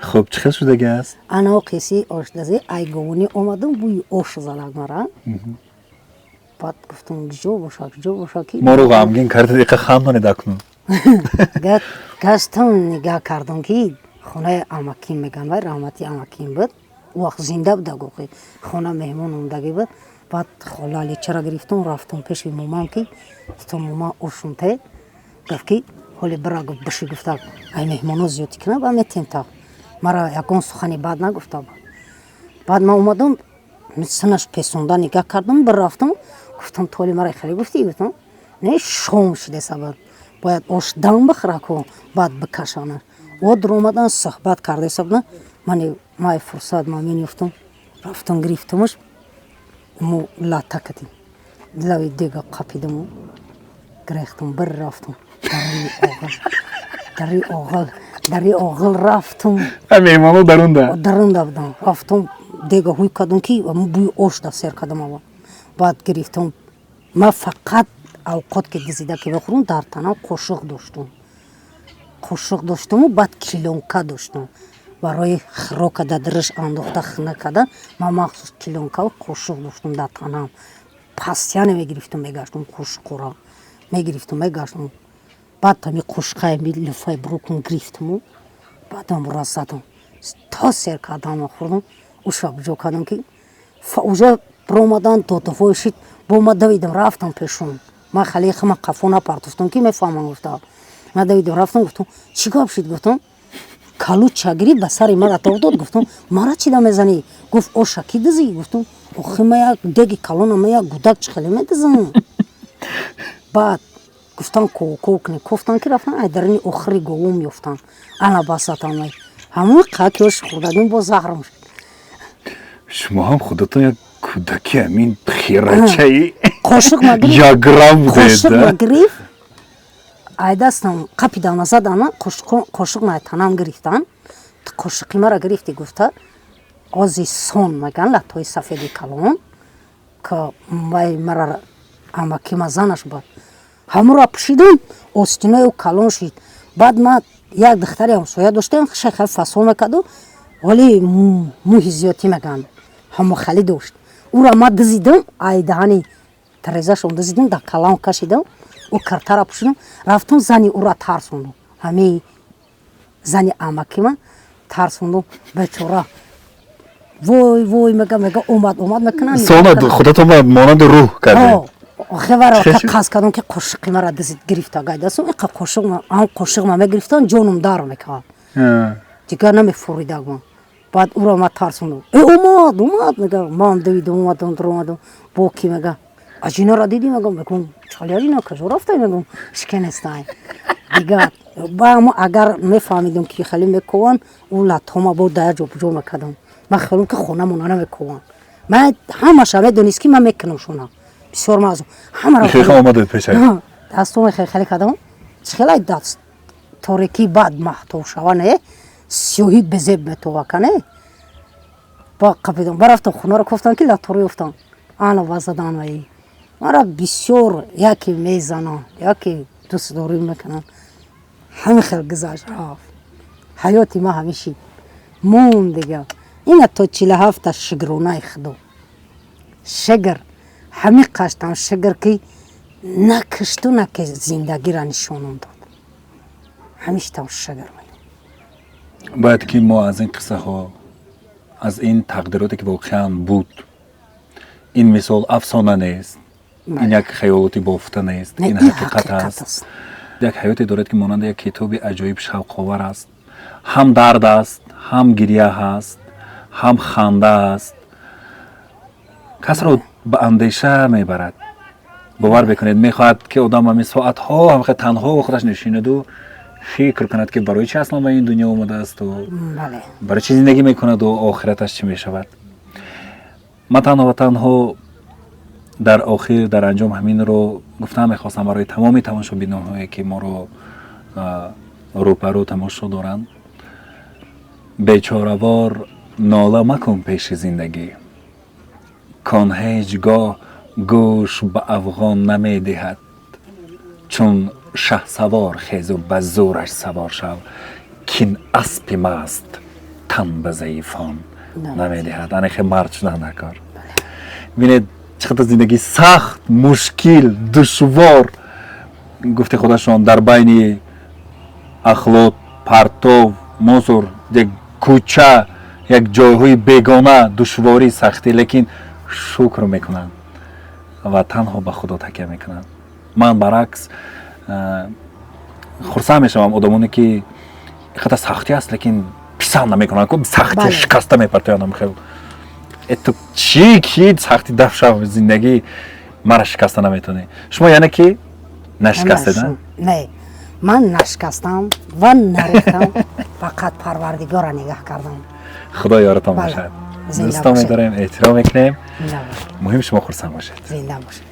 Хуб, чӣ хел шудаги аст? Ана қиссаи ошдуздӣ. Ай говунӣ омадам, бӯи ош задак мара. Баъд гуфтам, куҷо боша, куҷо боша, ки Моро ғамгин карда, диқа хандонед акнун. Гаштам, нигаҳ кардам, ки хонаи амаким меган, вай раҳмати амаким буд, ӯ вақт зинда буда, гоҳи хона меҳмон омдагӣ буд. Баъд хола Аличара гирифтам, рафтам пеши момам, ки гуфтам, мома, ошумте. Гуфт, ки ҳоли бира, гуфт, биши, гуфта, ай меҳмоно зиёдтӣ кунад, ба метем. Та мара ягон сухани бад нагуфта буд. Баъд ман омадам, синаш песонда нигаҳ кардам, бирафтам, гуфтам, толи мара хеле гуфтӣ? Гуфтам, не, шом шудеса, бад бояд ош дам бихӯра ку, баъд бикашанаш. О, дуромадан, суҳбат кардаеса будан. Мани май фурсат ма менёфтам, рафтам, гирифтамаш, мо лата кардем, лави дега қапидаму гирехтам, бир рафтам дари оғил, дари оғил, дари оғил рафтам. Меҳмоно дарунда? Дарунда будам. Рафтам, дега ҳуй кардам, ки бӯи ош да сер кардам аввал. Баъд гирифтам. Ман фақат авқот ки дизида ки бихӯрам, дар танам қошуқ доштам, қошуқ доштаму баъд клёнка доштам барои хирока дар дараш андохта хина карда. Ман махсус клёнкаву қошуқ доштам дар танам, постоянно мегирифтам, мегаштам, қошуқора мегирифтам, мегаштам. Баъд ҳами қошуқаи лифаи брукум гирифтаму баъдам ра задам, то сер кардам, хӯрдам. Уша ҷо кардам, ки уже биромадан, додовой шид. Бо ма давидам, рафтам пешон. Ман халиқа ман қафо напартофтам, ки мефаҳмам, гуфта. Ман давидам, рафтам, гуфтам, чӣ гап шид? Гуфтам, калуча гирифт, ба сари мара тов дод. Гуфтам, мара чида мезанӣ? Гуфт, оша ки дизӣ? Гуфтам, охи, ма як деги калона, ма як гудак чӣ хеле медизам? Баъд гуфтан, ков кунед. Кофтан, ки рафтан, ай дарини охири говум ёфтан. Ана басатан, ҳамон қаки ош хӯрдагим бо заҳрам шуд. Шумо ҳам худатон як кӯдаки ҳамин хирачаи қошуқ ма гирифт. Яграм будед. Қошуқ ма гирифт, ай дастам қапидам, задана қошуқ ма танам гирифтан. Қошуқи мара гирифти, гуфта, ози сон меган, латтои сафеди калон, ка вай мара амаки ма занаш буд, ҳамура пӯшидам, остинаи ӯ калон шид. Баъд ма як духтари ҳамсоя доштем, хеле фасон мекарду, вале мӯҳи зиёдтӣ меган, ҳамо хали дошт. Ӯра ма дизидам, ай даҳани тарезашон дизидам, дар калам кашидам, ӯ киртара пӯшидам, рафтам, зани ӯра тарсондум, ҳамаи зани амакима тарсондум. Бечора вой вой мега, мега, омад, омад мекунанд. Сона худатон ба монанди рӯҳ кардед. Хевара қасд кардам, ки қошуқи мара дизид, гирифта гайдасум. Иқа қошуқ, ҳам қошуқ ма мегирифтан, ҷонум дар мекард, дигар намефуридагман. Баъд ӯро ма тарсондум. Э, омад, омад, мега. Ман давидам, омадам, даромадам, бо ки мега, аҷинара дидӣ? Мега, мегум. Чалино куҷо рафта, мегум, шиканестай дигар. Ба мо агар мефаҳмидум, ки хеле мекуванд, ӯ латҳома бо дар ҷо буҷо мекардам. Ман хелум, ки хонамона намекуванд. Ман ҳамаша медонист, ки ман мекунам шуна бисёр мазу ҳамаро. Омадед пеша. Дастума хеле кардам. Хеле даст торикӣ, баъд маҳтоб шава, не, сиёҳӣ безеб метова кане. Ба қапидам, барафтам, хонаро кофтам, ки латоро ёфтам, ана ва задан. Ваи мара бисёр яке мезананд, яке дӯстдорӣ мекунанд. Ҳамин хел гузашт, рафт ҳаёти ма, ҳамиши монд дига. Ина то 47-та шукронаи худо, шукр, ҳамин қаштам шукр, ки накишту наки зиндагиро нишонам дод. Ҳамиштам шукр мегӯям. Бояд ки мо аз ин қиссаҳо, аз ин тақдироте, ки воқеан буд, ин мисол афсона нест, ин як хаёлоти бофта нест, ин ҳақиқат аст. Як ҳаёте дорад, ки монанди як китоби аҷоиб шавқовар аст. Ҳам дард аст, ҳам гиря ҳаст, ҳам ханда аст. Касро ба андеша мебарад. Бовар бикунед, мехоҳад, ки одам ҳамин соатҳо ҳам танҳо худаш нишинаду фикр кунад, ки барои чи аслан ба ин дунё омадаасту барои чӣ зиндагӣ мекунаду охираташ чӣ мешавад. Ман танҳо ва танҳо дар охир, дар анҷом ҳаминро гуфтан мехостам барои тамоми тамошобиноҳое, ки моро рӯпарӯ тамошо доранд: бечоравор нола макун пеши зиндагӣ, кон ҳеҷ гоҳ гӯш ба афғон намедиҳад. Чун шаҳсавор хезу ба зӯраш савор шав, кин аспи маст тан ба заифон намедиҳад. Анехе мард шудан дар кор. Бинед, чӣ қадар зиндагӣ сахт, мушкил, душвор. Гуфти худашон, дар байни ахлот, партов, мусор, як кӯча, як ҷойҳои бегона, душворӣ, сахтӣ, лекин шукр мекунанд ва танҳо ба Худо такя мекунанд. Ман баръакс хурсанд мешавам, одамоне ки қадар сахтӣ аст, лекин писанд намекунанд, сахти шикаста мепартоянд. Хел ту чӣ ки сахти дафшав, зиндагӣ мара шикаста наметавонӣ. Шумо яъне ки нашикастед? Не, ман нашикастам ва нарехтам, фақат Парвардигорро нигаҳ кардам. Худо ёратон бошад. Дӯстон медорем, эҳтиром мекунем. Муҳим, шумо хурсанд бошед. Зинда бошед.